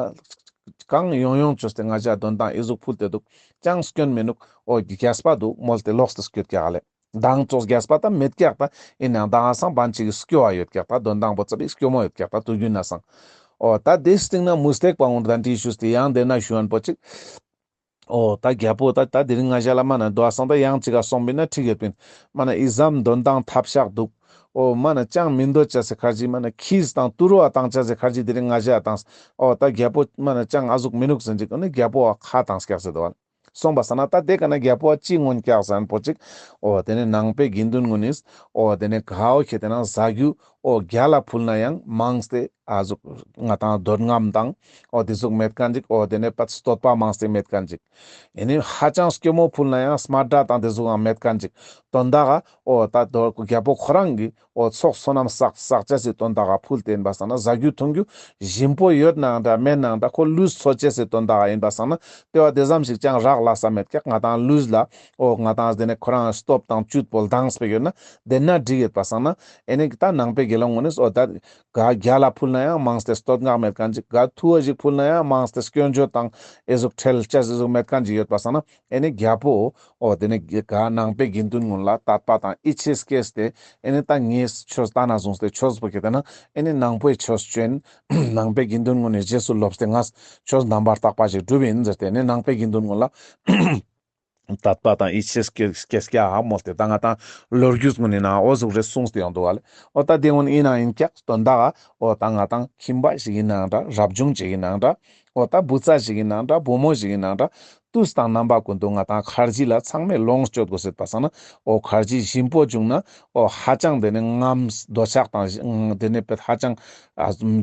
གང་ཡོང་ཡོང་བཅོས་ཏེ་ང་ཅག་འདོན་ཐང་ཨི་ཟུག་ཕུལ་ཏེ་འདུག་ཅང་སྐྱོན་མི་ནུག་འོ་རྒྱས་པ་འདུག་མོལ་ཏེ་ལོག་སྟེ་སྐྱོད་ཀྱག་ལེ། མདང་ཙོགས་རྒྱས་པ་ད་མེད་ཀྱག་ད་ཨེ་ནང་ད་ཧ་སང་བན་ཅིག་གི་སྐྱོ་བ་ཡོད་ཀྱག་ད་འདོན་ཐང་པོ་ཙ་པིག་སྐྱོ་མོ་ཡོད་ཀྱག་ད་དུས་རྒྱུན་ན་སང་། འོ་ད་དེ་སྟིང་ན་མུ་སྟེགས་པ་ཀུན་གདན་འདྲེན་ཞུས་ཏེ་ཡང་དེ་ན་ཞུ་ཡན་པོ་ཅིག་འོ་ད་རྒྱལ་པོ་ད་ད་དེ་རིང་ང་ཞ་ལ་མ་ན་འདུག་ཨ་སང་ད་ཡང་ཅིག་ག་སོང་པིན་ན་འགྲིག་ཡོད་པིན། མ་ན་ཨི་ཙམ་འདོན་ཐང་ཐབས་ཤག་འདུག་འོ་མ་ན་ཅང་མི་འདོད་ཅེས་སི་ཁར་ཇི་མ་ན་ཁྱིས་དང་ཏུ་རུ་བ་བཏང་ཅེས་སི་ཁར་ཇི་དེ་རིང་ང་ཞ་བཏང་། འོ་ད་རྒྱལ་པོ་མ་ན་ཅང་ཨ་ཟུག་མི་ནུག་ཟེར་ཅིག་ཨ་ནི་རྒྱལ་པོ་བ་ཁ་བཏང་སྐྱག་ཟེར་འདུག་ཨ། སོང་པ་སང་ན་ད་དེ་ཀ་ན་རྒྱལ་པོ་བ་ཅི་མངོན་སྐྱག་ཟེར་ན་པོ་ཅིག་འོ་དེ་ནས་ནང་པའི་དགེ་འདུན་ཀུན་ནིས་འོ་དེ་ནས་ག་འོ་ཁེ་དེ་ན་ཟ་རྒྱུ་འོ་རྒྱལ་ལ་ཕུལ་ན་ཡང་མང་སྟེ་ཨ་ཟུག་ང་ཏང་འདོད་རྔམ་དང་འོ་དེ་ཟུག་མེད་མཁན་ཅིག་འོ་དེ་ནས་པད་བསྟོད་པ་མང་སྟེ་མེད་མཁན་ཅིག་ཨེ་ནི་ཧ་ཅང་སྐྱོ་མོ་ཕུལ་ན་ཡང་སྨད་སྒྲ་དང་དེ་ཟུག་ཡང་མེད་མཁན་ཅིག་དོན་དག་ག་འོ་ད་དོ་རྒྱལ་པོ་ཁོ་རང་གི་འོ་ཚོགས་བསོད་ནམས་བསགས་བསགས་ཅེས་སི་དོན་དག་ག་ཕུལ་ཏེ་ཡིན་པ་སང་ན་ཟ་རྒྱུ་འཐུང་རྒྱུ་ཞིམ་པོ་ཡོད་ནའང་འདྲ་མེད་ནའང་འདྲ་ཁོ་ལུས་འཚོ་ཅེས་སི་དོན་དག་ག་ཡིན་པ་སང་ན་དེ་བ་དེ་ཙམ་ཞིག་ཅང་རག་ལས་ས་མེད་ཀྱག་ང་ཏང་ལུས་ལ་འོ་ང་ཏང་དེ་ནས་ཁོ་རང་སྟོབས་དང་བཅུད་པོ་ལྡངས་པའི་ཡོད་ན་དེ་ན་འགྲིག་ཡོད་པ་སང་ན་ཨེ་ནི་ད་ནང་པའི་ དགེ་སློང་གུན་ནི་འོ་ད་ག་རྒྱལ་ལ་ཕུལ་ན་ཡང་མང་སྟེ་བསྟོད་བསྔགས་མེད་མཁན་ཅིག་ག་ཐུ་བ་ཞིག་ཕུལ་ན་ཡང་མང་སྟེ་སྐྱོན་བརྗོད་དང་ཨེ་ཟུག་ཁྲེལ་ཆ་ཟེ་ཟུག་མེད་མཁན་ཅིག་ཡོད་པ་སང་ན་ཨེ་ནི་རྒྱལ་པོ་འོ་དེ་ནི་ག་ནང་པའི་དགེ་འདུན་གུན་ལ་དད་པ་དང་ཡིད་ཆེས་སྐྱེས་ཏེ་ཨེ་ནི་ད་ངས་ཆོས་ད་ན་བཟུང་སྟེ་ཆོས་པོ་ཁྱེད་དེ་ན་ཨེ་ནི་ནང་པའི་ཆོས་ཅོ་ཨིན། ནང་པའི་དགེ་འདུན་གུན་ནི་རྗེས་སུ་ལོབས་ཏེ་ངས་ཆོས་རྣམ་པར་དག་པ་ཞིག་སྒྲུབ་ཨིན་ཟེར་ཏེ་ཨེ་ནི་ནང་པའི་དགེ་འདུན་གུན་ལ་དད་པ་དང་ཡིད་ཆེས་སྐྱེ་སྐྱེ་སྐྱེ་ཧ་མོལ་ཏེ་ད་ང་ཏང་ལོ་རྒྱུས་གུན་ནི་ནང་འོ་ཟུག་རེ་གསུངས་ཏེ་ཡོང་འདུག་ག་ལེ། འོ་ད་དེ་གུན་ཨིན་ན་ཨིན་ཀྱག་དོན་དག་ག་འོ་ད་ང་ཏང་ཁྱིམ་པ་ཞིག་ཨིན་ནའང་འདྲ་རབ་བྱུང་ཅིག་ཨིན་ནའང་འདྲ་འོ་ད་བུ་ཚ་ཞིག་ཨིན་ནའང་འདྲ་བུ་མོ་ཞིག་ཨིན་ནའང་འདྲ་དུས་དང་རྣམ་པ་ཀུན་ཏུ་ང་ཏང་ཁར་ཇི་ལ་ཚང་མས་ལོངས་སྤྱོད་དགོས་ཟེར་པ་སང་ན་འོ་ཁར་ཇི་ཞིམ་པོ་བྱུང་ན་འོ་ཧ་ཅང་དེ་ནི་རྔམ་འདོད་ཆགས་དང་དེ་ནི་ཧ་ཅང་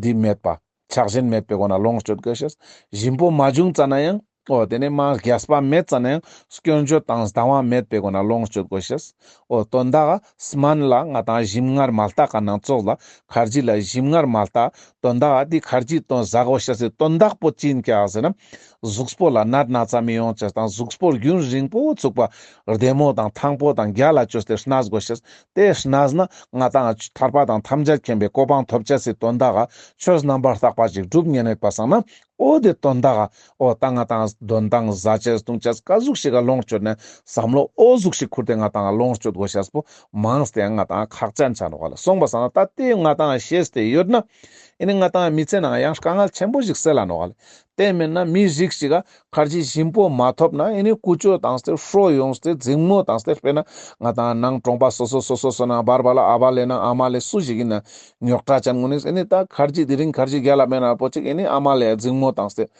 འདི་མེད་པ། ཆགས་ཞེན་མེད་པའི་སྒོ་ནས་ལོངས་སྤྱོད་དགོས་ཤེས། ཞིམ་པོ་མ་བྱུང་ཙ་ན་ཡང་འོ་དེ་ནས་མ་རྒྱས་པ་མེད་ཙ་ན་ཡང་སྐྱོན་བརྗོད་དང་སྡང་བ་མེད་པའི་སྒོ་ནས་ལོངས་སྤྱོད་དགོས་ཤེས། འོ་དོན་དག་ག་སྨན་ལ་ང་ཏང་ཞིམ་མངར་མ་ལྟ་ག་ནང་ཙོགས་ལ་ཁར་ཇི་ལ་ཞིམ་མངར་མ་ལྟ། དོན་དག་ག་དེ་ཁར་ཇི་དོན་ཟ་དགོས་ཤེས་སི་དོན་དག་པོ་ཅི་ཨིན་ཀྱག་ཟེར་ན་གཟུགས་པོ་ལ་ནད་ན་ཚ་མི་ཡོང་ཅེས་དང་གཟུགས་པོ་རྒྱུན་རིང་པོ་ཚུགས་པ། བདེ་མོ་དང་ཐང་པོ་དང་རྒྱལ་ལ་ཅོས་ཏེ་གནས་དགོས་ཤེས། དེ་གནས་ན་ང་ཏང་ཐར་པ་དང་ཐམས་ཅད་མཁྱེན་པའི་གོ་འཕང་ཐོབ་ཅེས་སི་དོན་དག་ག་ཆོས་རྣམ་པར་དག་པ་ཞིག་སྒྲུབ་ཉན་ཡོད་པ་སང་ན་འོ་དེ་དོན་དག་ག་འོ་ད་ང་ཏང་འདོན་ཐང་ཟ་ཅེས་འཐུང་ཅེས་ག་ཟུག་ཞིག་ག་ལོངས་སྤྱོད་ན་བསམ་བློ་འོ་ཟུག་ཞིག་ཁུར་ཏེ་ང་ཏང་ལོངས་སྤྱོད་དགོས་ཤེས་པོ་མང་སྟེ་ཡང་ང་ཏང་ཁག་ཅན་ཆ་ནོག་ག་ལེ། སོང་པ་སང་ན་ད་དེ་ང་ཏང་ཤེས་ཏེ་ཡོད་ན་ཨེ་ནི་ང་ཏང་མི་ཚེ་ནང་ཡང་དཀའ་ངལ་ཆེན་པོ་ཞིག་སེལ་ལ་ནོག་ག་ལེ། དེ་མེན་ན་མི་རིགས་ཤིག་ག་ཁར་ཇི་ཞིམ་པོ་མ་ཐོབ་ན་ཨེ་ནི་ཀུ་ཅོ་བཏང་སྟེ་ཧྲོ་ཡོངས་ཏེ་འཛིང་མོ་བཏང་སྟེ་དཔེར་ན་ང་ཏང་ནང་གྲོང་པ་སོ་སོ་སོ་སོ་སོ་ནང་བར་བར་ལ་ཨ་བ་ལེ་ན་ཨ་མ་ལེ་སུ་ཞིག་ཨིན་ན་ཉོག་དྲ་ཅན་གུན་ནི་ཨེ་ནི་ད་ཁར་ཇི་དེ་རིང་ཁར་ཇི་རྒྱལ་ལ་མེད་ན་པོ་ཅིག་ཨེ་ནི་ཨ་མ་ལེ་འཛིང་མོ་བཏང་སྟེ་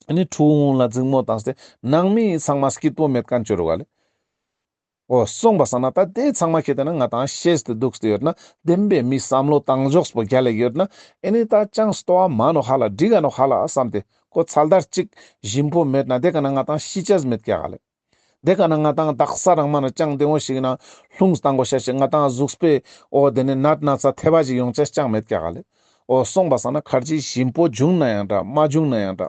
ཨེ་ནི་ཕྲུ་གུ་ལ་འཛིང་མོ་བཏང་སྟེ་ནང་མི་ཚང་མ་སྐྱིད་པོ་མེད་མཁན་ཅོ་རུག་ག་ལེ། འོ་སོང་པ་སང་ན་ད་དེ་ཚང་མ་ཁྱེད་དེ་ན་ང་ཏང་ཤེས་ཏེ་འདུག་སྟེ་ཡོད་ན་བདེན་པའི་མི་བསམ་བློ་བཏང་ཕྱོགས་པོ་རྒྱལ་ལ་ཡོད་ན་ཨེ་ནི་ད་ཅང་སྟོ་བ་མ་ནོག་ཧ་ལ་འགྲིག་ག་ནོག་ཧ་ལ་བསམ་སྟེ་ཁོ་ཚ་ལྡར་ཅིག་ཞིམ་པོ་མེད་ན་དེ་ག་ན་ང་ཏང་ཤི་ཅེས་མེད་ཀྱག་ག་ལེ། དེ་ག་ན་ང་ཏང་དག་ས་རང་མ་ན་ཅང་བདེ་མོ་ཞིག་ན་ལྷུང་བཏང་དགོས་ཤེས་ཤིག་ང་ཏང་གཟུགས་པོའི་འོ་དེ་ནི་ནད་ན་ཚ་ཐེ་བ་ཞིག་ཡོང་ཅེས་ཅང་མེད་ཀྱག་ག་ལེ། འོ་སོང་པ་སང་ན་ཁར་ཇི་ཞིམ་པོ་བྱུང་ན་ཡང་འདྲ་མ་བྱུང་ན་ཡང་འདྲ།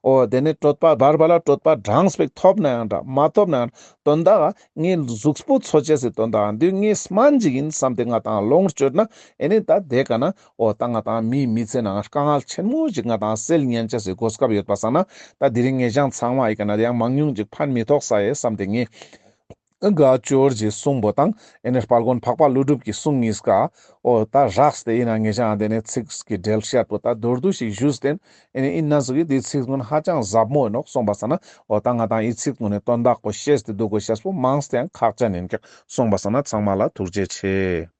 འོ་དེ་ནས་གྲོད་པ་བར་བར་ལ་གྲོད་པ་འགྲངས་པའི་ཐོབ་ན་ཡང་འདྲ་མ་ཐོབ་ན་ཡང་འདྲ་དོན་དག་ག་ངའི་གཟུགས་པོ་འཚོ་ཅེས་སི་དོན་དག་ག་འདི་ངའི་སྨན་ཅིག་ཡིན་བསམ་སྟེ་ང་ཏང་ལོངས་སྤྱོད་ན་ཨེ་ནི་ད་དེ་ག་ན་འོ་ད་ང་ཏང་མིའི་མི་ཚེ་ནང་དཀའ་ངལ་ཆེན་མོ་ཞིག་ང་ཏང་སེལ་ཉན་ཅེས་སི་གོ་སྐབས་ཡོད་པ་སང་ན་ད་དེ་རིང་ངེ་ཞང་ཚང་མ་ཨི་ཀ་ན་དེ་ཡང་མང་ཉུང་ཅིག་ཕན་མི་ཐོགས་ས་ཡེ་བསམ་སྟེ་ངས། དགའ་སྐྱོར་གྱི་གསུང་པོ་དང་ཨེ་ནི་དཔལ་མགོན་འཕགས་པ་ཀླུ་སྒྲུབ་ཀྱི་གསུང་གཉིས་ཀ་འོ་ད་རགས་ཏེ་ཨིན་ན་ངེ་ཞང་དེ་ནས་ཚིག་གི་འགྲེལ་བཤད་པོ་ད་མདོར་བསྡུས་ཤིག་ཞུས་ཏེ་ཨེ་ནི་ཨིན་ན་ཟུག་གི་དེ་ཚིག་གུན་ཧ་ཅང་ཟབ་མོ་ཨིན་ནོག་སོང་པ་སང་ན་འོ་ད་ང་ཏང་ཨི་ཚིག་གུན་ནི་དོན་དག་པོ་ཤེས་ཏེ་འདུག་དགོས་ཤེས་པོ་མང་སྟེ་ཡང་ཁག་ཅན་ཨིན་ཀྱག་སོང་པ་སང་ན་ཚང་མ་ལ་ཐུགས་རྗེ་ཆེ།